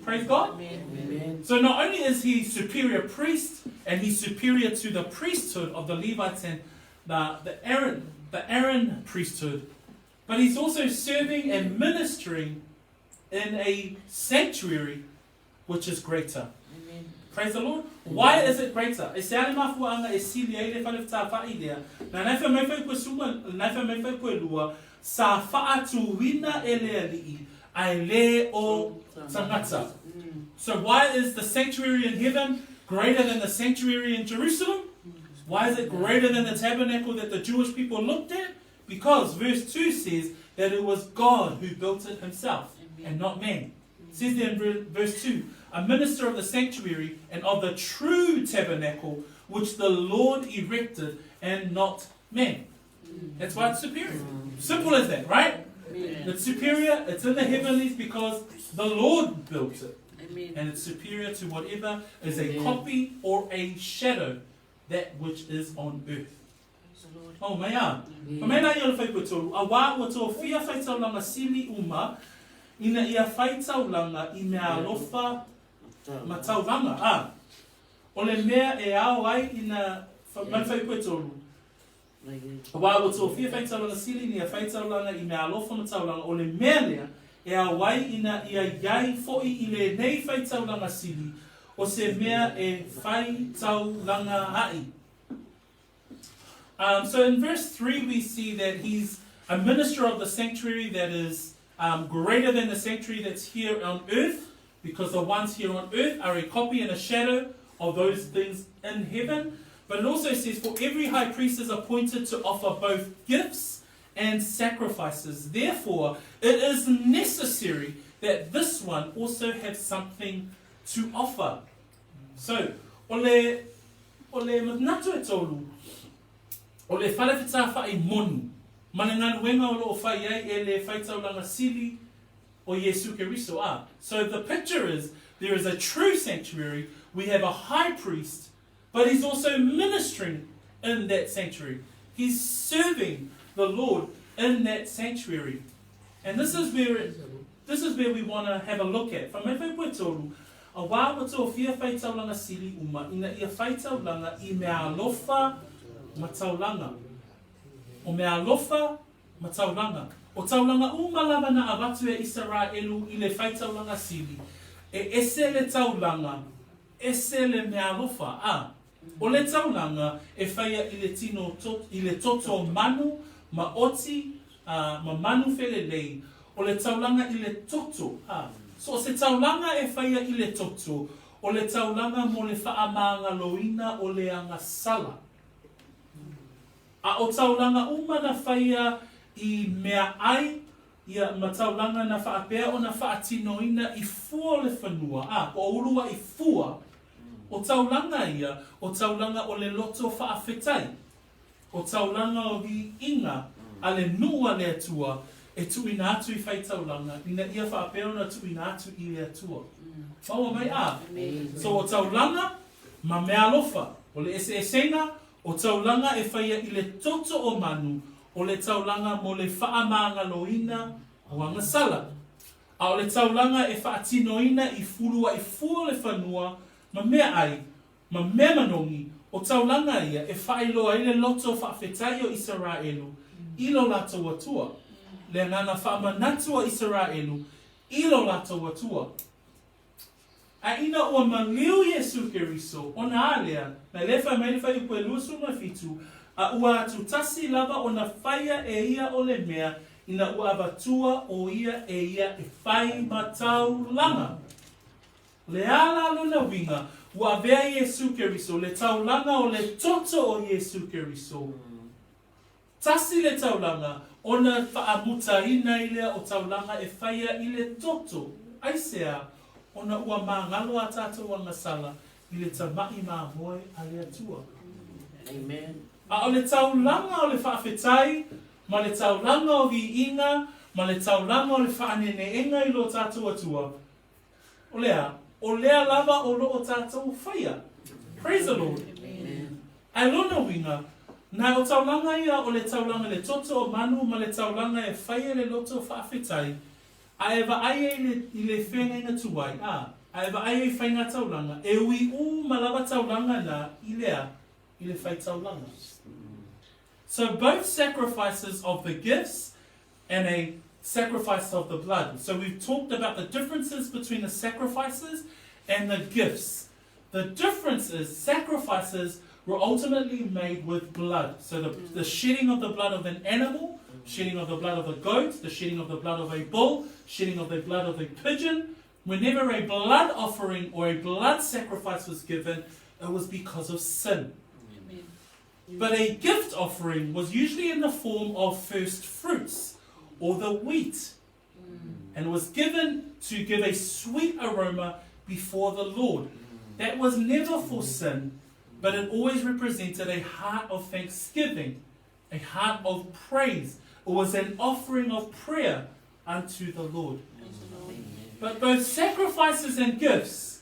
Praise God. Amen. So not only is he superior priest, and he's superior to the priesthood of the Levites and the, the Aaron, the Aaron priesthood, but he's also serving and ministering in a sanctuary which is greater. Amen. Praise the Lord. Why is it greater? E se ale mafuaanga e sili ai le fale fetāfa'i lea, na nai whai mai whai koe suma, nai whai mai whai koe lua, sa whaatuina e le ali'i, ae le o tangata. So why is the sanctuary in heaven greater than the sanctuary in Jerusalem? Why is it greater than the tabernacle that the Jewish people looked at? Because verse 2 says that it was God who built it himself and not man. It says there in verse 2, a minister of the sanctuary and of the true tabernacle which the Lord erected and not man. That's why it's superior. Simple as that, right? Amen. It's superior, it's in the heavenlies because the Lord built it. Amen. And it's superior to whatever is a copy or a shadow, that which is on earth. Oh, mai a. Fa mai la ia o le whaiputolu, a wā ua tō whia whaitaulanga sili uma, ina ia whaitaulanga i mea alofa ma tauranga. A, o le mea e ao ai ina, mai le whaiputolu, Wā ua tōfia whaitaulanga sili nia whaitaulanga i mea alofa ma taulanga o le mea lea e ao ai ina ia iai fo'i i lenei whaitaulanga sili o se mea e whaitaulanga a'i. Um, so in verse 3 we see that he's a minister of the sanctuary that is um, greater than the sanctuary that's here on earth, because the ones here on earth are a copy and a shadow of those things in heaven. But it also says, For every high priest is appointed to offer both gifts and sacrifices. Therefore, it is necessary that this one also have something to offer. So, o le, o le manatu e tolu, o le fale fetāwhai moni, ma le galuega o lo o fai ai e le faitaulaga sili o Iesu Keriso. Ah, so the picture is there is a true sanctuary, we have a high priest, but he's also ministering in that sanctuary. He's serving the Lord in that sanctuary. And this is where it, this is where we want to have a look at. Fa mai whai tolu, a wā ua tōfia whaitaulanga sili uma, ina ia whaitaulanga i mea alofa ma taulanga. O mea alofa ma taulanga. O taulanga uma lava na avatu e Isaraelu i le whaitaulanga sili. E ese le taulanga, ese le mea alofa. A, o le taulanga e whaia i le, tino to, i le toto manu, ma oti, uh, ma manu felelei, o le taulanga i le toto. A, so o se taulanga e whaia i le toto, o le taulanga mo le whaamāngaloina o le agasala. A o taulanga uma na whaia i mea ai, ia ma taulanga na whaapea o na whaatinoina i fua o le whanua. A, ko o ulua i fua, o taulanga ia, o taulanga o le loto whaawhetai. O taulanga o vi inga a le nuu a le Atua e tuuina atu i faitaulaga ina ia faapea ona tuuina atu i le Atua. Maua mai a. So o taulaga ma meaalofa, o le eseesega o taulaga e faia i le toto o manu, o le taulaga mo le faamagaloina o agasala. A o le taulaga e faatinoina i fulua'i fua o le fanua ma meaai ma mea manogi, o taulaga ia e faailoa ai le loto faafetai o Isaraelu i lo latou Atua. Le agaga faamanatu a Isaraelu i lo latou Atua. A ina ua maliu Iesu Keriso, ona a lea, na lē fai mai le fuaiupu e 27, a ua atutasi lava ona faia e ia o le mea ina ua avatua o ia e ia e fai ma taulaga. Le a la lona uiga, ua avea Iesu Keriso, le taulaga o le toto o Iesu Keriso, tasi le taulaga, ona faamutaina ai lea o taulaga e faia i le toto. Aisea? Ona ua magalo a tatou agasala i le Tama'i Mamoe a le Atua. Amen. A o le taulaga o le faafetai, ma le taulaga o viiga, ma le taulaga o le faaneneega i lo tatou Atua, o le a? O lea lava o loo tatou faia. Praise the Lord. Amen. Ae lona uiga, na o taulaga ia o le taulaga i le toto o manu ma le taulaga e faia le loto faafetai, a e vaai ai le, i le feagaiga tuai, a, a e vaai ai i faiga taulaga, e ui uma lava taulaga na i le a? I le faitaulaga. So both sacrifices of the gifts and a sacrifice of the blood. So we've talked about the differences between the sacrifices and the gifts. The difference is sacrifices were ultimately made with blood. So the, the shedding of the blood of an animal, shedding of the blood of a goat, the shedding of the blood of a bull, shedding of the blood of a pigeon. Whenever a blood offering or a blood sacrifice was given, it was because of sin. Amen. But a gift offering was usually in the form of first fruits or the wheat and was given to give a sweet aroma before the Lord. That was never for sin, but it always represented a heart of thanksgiving, a heart of praise. It was an offering of prayer unto the Lord. Praise the Lord. But both sacrifices and gifts,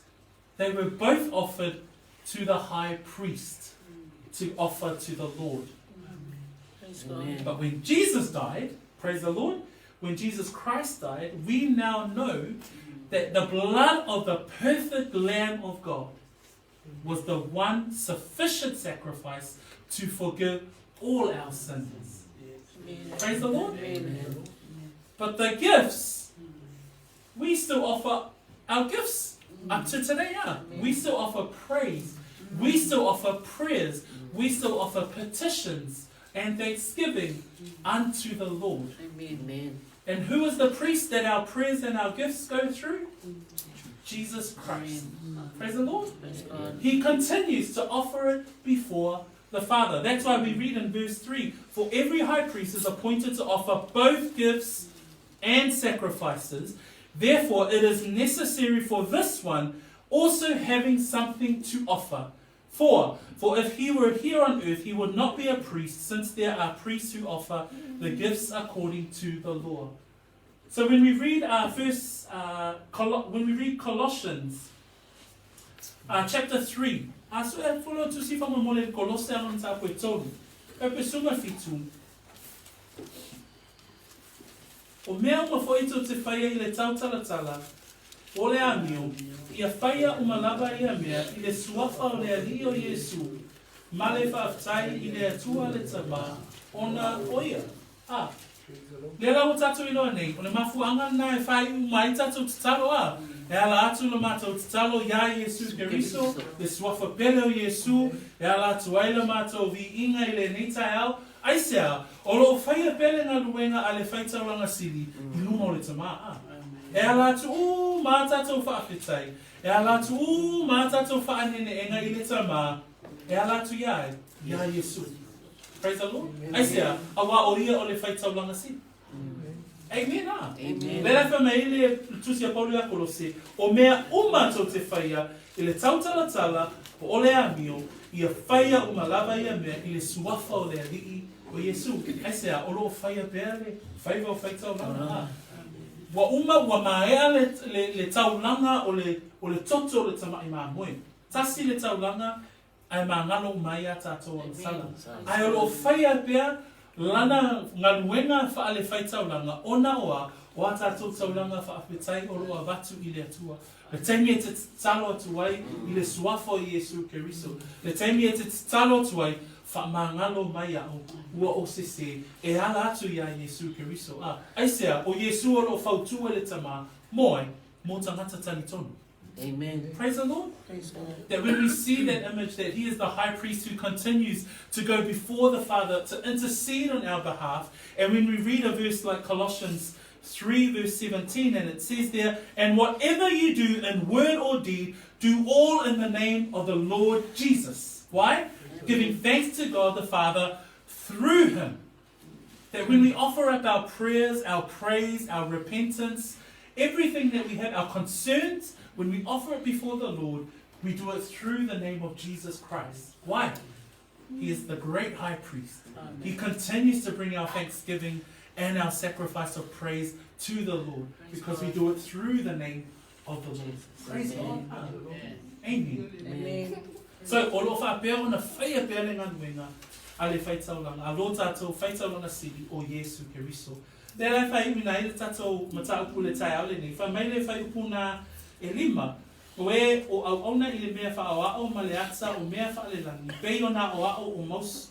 they were both offered to the high priest to offer to the Lord. Praise God. But when Jesus died, praise the Lord, when Jesus Christ died, we now know that the blood of the perfect Lamb of God was the one sufficient sacrifice to forgive all our sins. Amen. Praise the Lord. Amen. But the gifts, we still offer our gifts up to today. Yeah. We still offer praise. We still offer prayers. We still offer petitions and thanksgiving unto the Lord. Amen. And who is the priest that our prayers and our gifts go through? Jesus Christ. Praise the Lord. Praise God. He continues to offer it before the Father. That's why we read in verse 3 For every high priest is appointed to offer both gifts and sacrifices. Therefore, it is necessary for this one also having something to offer. For, for if he were here on earth, he would not be a priest, since there are priests who offer the gifts according to the law. So when we read first, when we read Colossians chapter 3, so e folo tu si fa mo le Kolose a lon ta koe tolu. E pe sunga fitu. O mea uma foi tō te whaia i le tautalatala, o le amio, ia whaia o malava ia mea, i le suafa o le alii o Iesu, ma le faafetai i le Atua le Tamā, ona o ia. A, lea la ua tatou iloa nei, o le mafuaaga lenā e faaiu mai tatou tatalo a. E ala atu le matou tatalo iā Iesu Keriso, le suafa pele o Iesu, e ala atu ai le matou viiga i lenei taeao, aisea, o loo faia pea le galuega a le faitaulaga sili i luga o le tamā a. E ala atu uma a tatou faafetai, e ala atu uma a tatou faaneneega i le tamā, e ala atu iā ai, iā Iesu. Praise the Lord. Aisea, auā o ia o le faitaulaga sili. Amen a. Amen. Le la fa mai le tusi a Paulo ia Kolose, o mea uma tou te faia i le tautalatala po o le amio, ia faia uma lava ia mea i le suafa o le Alii o Iesu. Aisea, o loo faia pea le faiva o faitaulaga a. Ua uma ua maea le, le, le taulaga o le, o le toto o le tama'i mamoe. Tasi le taulaga ae magalo uma ai a tatou agasala. Ae o loo faia pea lana galuega faale-faitaulaga ona o a, o a tatou taulaga faafetai o loo avatu i le Atua. Le taimi e te tatalo atu ai i le suafa o Iesu Keriso. Le taimi e te tatalo atu ai, faamagalo mai a'u ua ou sesē, e ala atu iā Iesu Keriso. A, aisea, o Iesu o loo fautua e le Tamā, mo ai, mo tagata talitonu. Amen. Praise the Lord. Praise God. That when we see that image, that he is the high priest who continues to go before the Father to intercede on our behalf. And when we read a verse like Colossians 3, verse 17, and it says there, And whatever you do in word or deed, do all in the name of the Lord Jesus. Why? Giving thanks to God the Father through him. That when we offer up our prayers, our praise, our repentance, everything that we have, our concerns, when we offer it before the Lord, we do it through the name of Jesus Christ. Why? He is the great high priest. He continues to bring our thanksgiving and our sacrifice of praise to the Lord Praise because we God. do it through the name of the Lord. Praise God. Amen. Amen. So, o loo faapea ona faia pea le galuega a le faitaulaga, a lo tatou faitaulaga sili o Iesu Keriso. Le la e faaiuina ai le tatou mataupu i le taeao lenei, fai mai le fuaiupu na e lima, o e o auauna i le mea faaoao ma le ata o mea faalelagi, pei ona aoao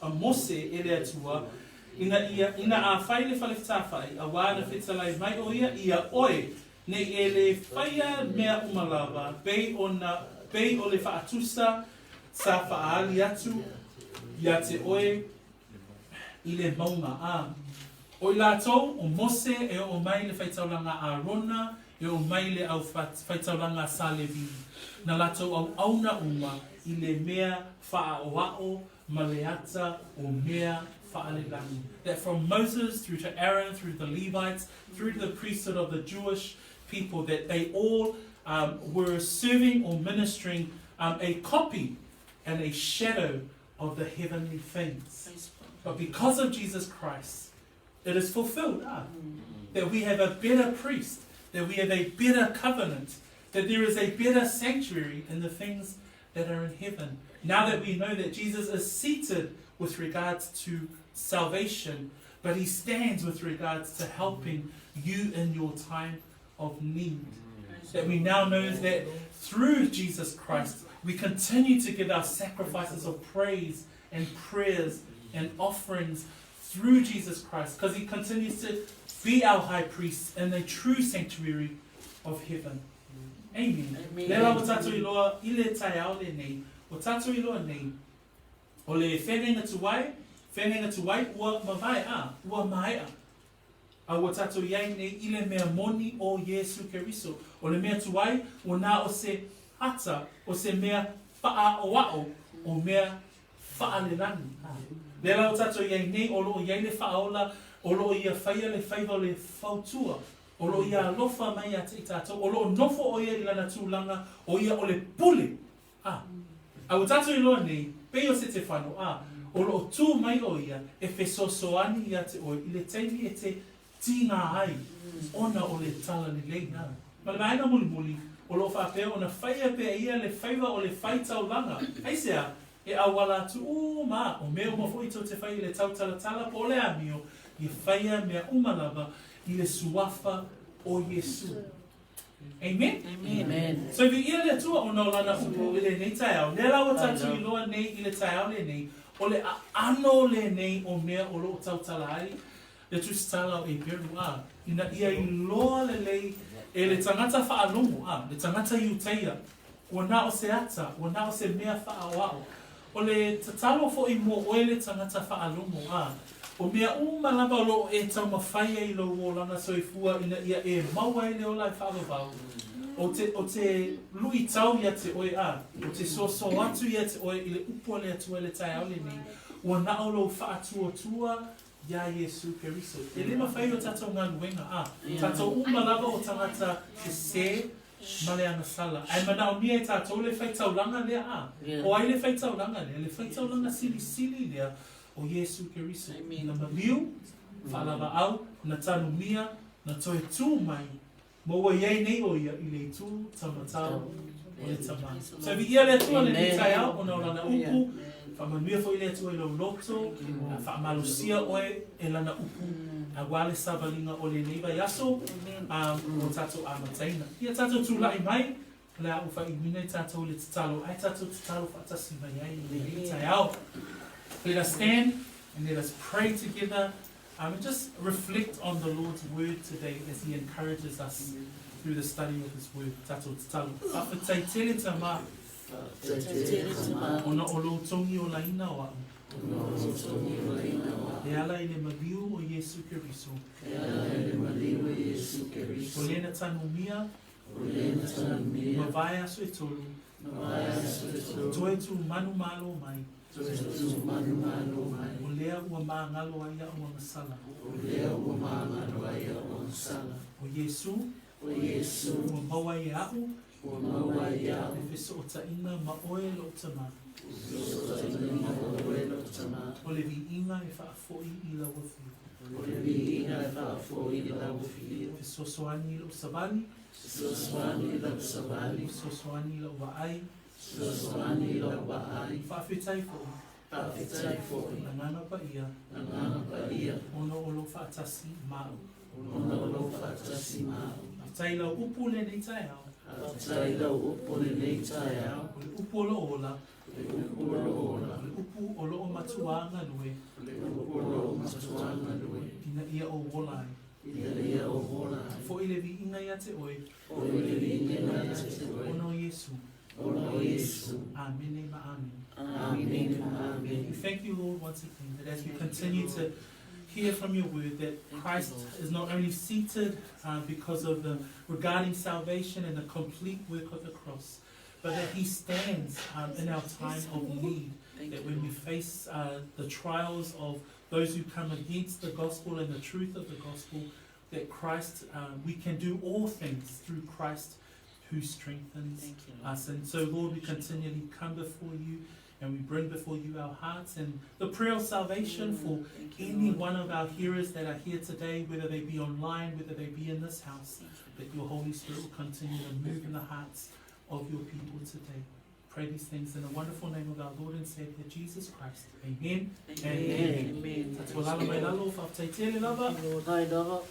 o Mose e le Atua, Ina ia, ina a fai le falefetafai, auā na fetalai mai ʻo ia ia ʻoe, nei e lē faia mea uma lava, pei ona, pei o le faatusa sa faaali atu ia te ʻoe i le mauga. A o i latou, o Mose e oo mai le faitaulaga a Arona, e oo mai le au faitaulaga a Sa Levi, na latou auauna uma i le mea faaaʻoaʻo ma le ata o mea faalelagi. That from Moses through to Aaron, through the Levites, through to the priesthood of the Jewish people, that they all were serving or ministering a copy and a shadow of the heavenly things. But because of Jesus Christ, it is fulfilled. That we have a better priest, that we have a better covenant, that there is a better sanctuary in the things that are in heaven. Now that we know that Jesus is seated with regards to salvation, but he stands with regards to helping you in your time of need. That we now know that through Jesus Christ, we continue to give our sacrifices of praise and prayers and offerings through Jesus Christ, because he continues to be our high priest in the true sanctuary of heaven. Amen. Amen. Le la ua tatou iloa i le taeao lenei, ua tatou iloa nei, o le feagaiga tuai, feagaiga tuai ua mavae, a, ua maea. A ua tatou i ai nei i le mea moni o Iesu Keriso. O le mea tuai, ua na o se ata, o se mea faaaʻoaʻo, o mea faalelagi. Lea la ua tatou i ai nei, o loo i ai le faaola, o loo ia faia le faiva o le fautua, o loo ia alofa mai ia te i tatou, o loo nofo ʻo ia i lana tulaga, ʻo ia o le pule. A, a ua tatou iloa nei, pei o Setefano, a, o loo tū mai ʻo ia e fesoasoani ia te ʻoe i le taimi e te tīgā ai ona o le talalelei. A, ma le vaega mulimuli, o loo faapea ona faia pea ia le faiva o le faitaulaga. Aisea? E auala atu uma, o mea uma foi tou te fai i le tautalatala po o le amio, ia faia mea uma lava i le suafa o Iesu. Amen? Amen. So viia le Atua ona o Lana upu i lenei taeao. Lea la ua tatou iloa nei i le taeao lenei, o le aano lenei o mea o loo tautala ai le tusitala o Eperu, a, ina ia iloa lelei e le tagata faalogo, a, le tagata Iutaia, ua na o se ata, ua na o se mea faaʻoaʻo. O le tatalo foi mo ʻoe le tagata faalogo, a, o mea uma lava o loo e taumafai ai i lou olaga soifua ina ia e maua ai le ola e faavavau, o te, o te luʻitau ia te ʻoe, a, o te soso atu ia te ʻoe i le upu a le Atua i le taeao lenei, ua na o lou faatuatua iā Iesu Keriso. E le mafai o tatou galuega, a, tatou uma lava o tagata sesē ma le agasala. Ae manaomia e tatou le faitaulaga lea, a, o ai le faitaulaga lea? Le faitaulaga silisili lea o Iesu Keriso. Na maliu, faalavaau, na tanumia, na toe tū mai, ma ua i ai nei ʻo ia i le itu taumatau o le Tama. So viia le Atua lenei taeao ona o Lana upu, faamanuia foi le Atua i lou loto, faamalosia ʻoe e Lana upu auā le savaliga o lenei vaiaso ua tatou amataina. Ia tatou tulaʻi mai, o le a ou faaiuina i tatou i le tatalo, ae tatou tatalo faatasi mai ai i lenei taeao. Let us stand and let us pray together and just reflect on the Lord's word today as he encourages us through the study of his word. Tatou tatalo. Faafetai tele Tama. Faafetai tele Tama. Ona o lou togiolaina o a'u. Ona o lou togiolaina o a'u. E ala i le maliu o Iesu Keriso. E ala i le maliu o Iesu Keriso. O le na tanumia. O le na tanumia. Mavae aso e tolu. Mavae aso e tolu. Toe tu manumalo mai. Toe tu manumalo mai. O lea ua magalo ai a'u agasala. O lea ua magalo ai a'u agasala. O Iesu. O Iesu. Ua maua ai e a'u. Ua maua ai e a'u. Le fesootaiga ma oe lou Tama. Fesootaiga ma oe lou Tama. O le viiga e faafoi i lau Afio. O le viiga e faafoi i lau Afio. Fesoasoani i lou savali. Fesoasoani i lau savali. Fesoasoani i lau vaai. Fesoasoani i lau vaai. Faafetai foi. Faafetai foi. Agaga Paia. Agaga Paia. Ona o lou faatasi ma a'u. Ona o lou faatasi ma a'u. Faafetai i lau upu lenei taeao. Faafetai i lau upu i lenei taeao. O le upu o loo ola. O le upu o loo ola. O le upu o loo matuā galue. O le upu o loo matuā galue. Ina ia ou ola ai. Ina ia ou ola ai. Foi le viiga ia te oe. Foi le viiga ia te oe. Ona o Iesu. Ona o Iesu. Amene ma amene. Amene ma amene. We thank you, Lord, once again, that as we continue to hear from your word, that Christ is not only seated because of the regarding salvation and the complete work of the cross, but that he stands in our time of need. That when we face the trials of those who come against the gospel and the truth of the gospel, that Christ, we can do all things through Christ who strengthens us. And so, Lord, we continually come before you and we bring before you our hearts and the prayer of salvation for any one of our hearers that are here today, whether they be online, whether they be in this house, that your Holy Spirit will continue to move in the hearts of your people today. Pray these things in the wonderful name of our Lord and Savior Jesus Christ. Amen. Amen. Amen. Lava. Lord.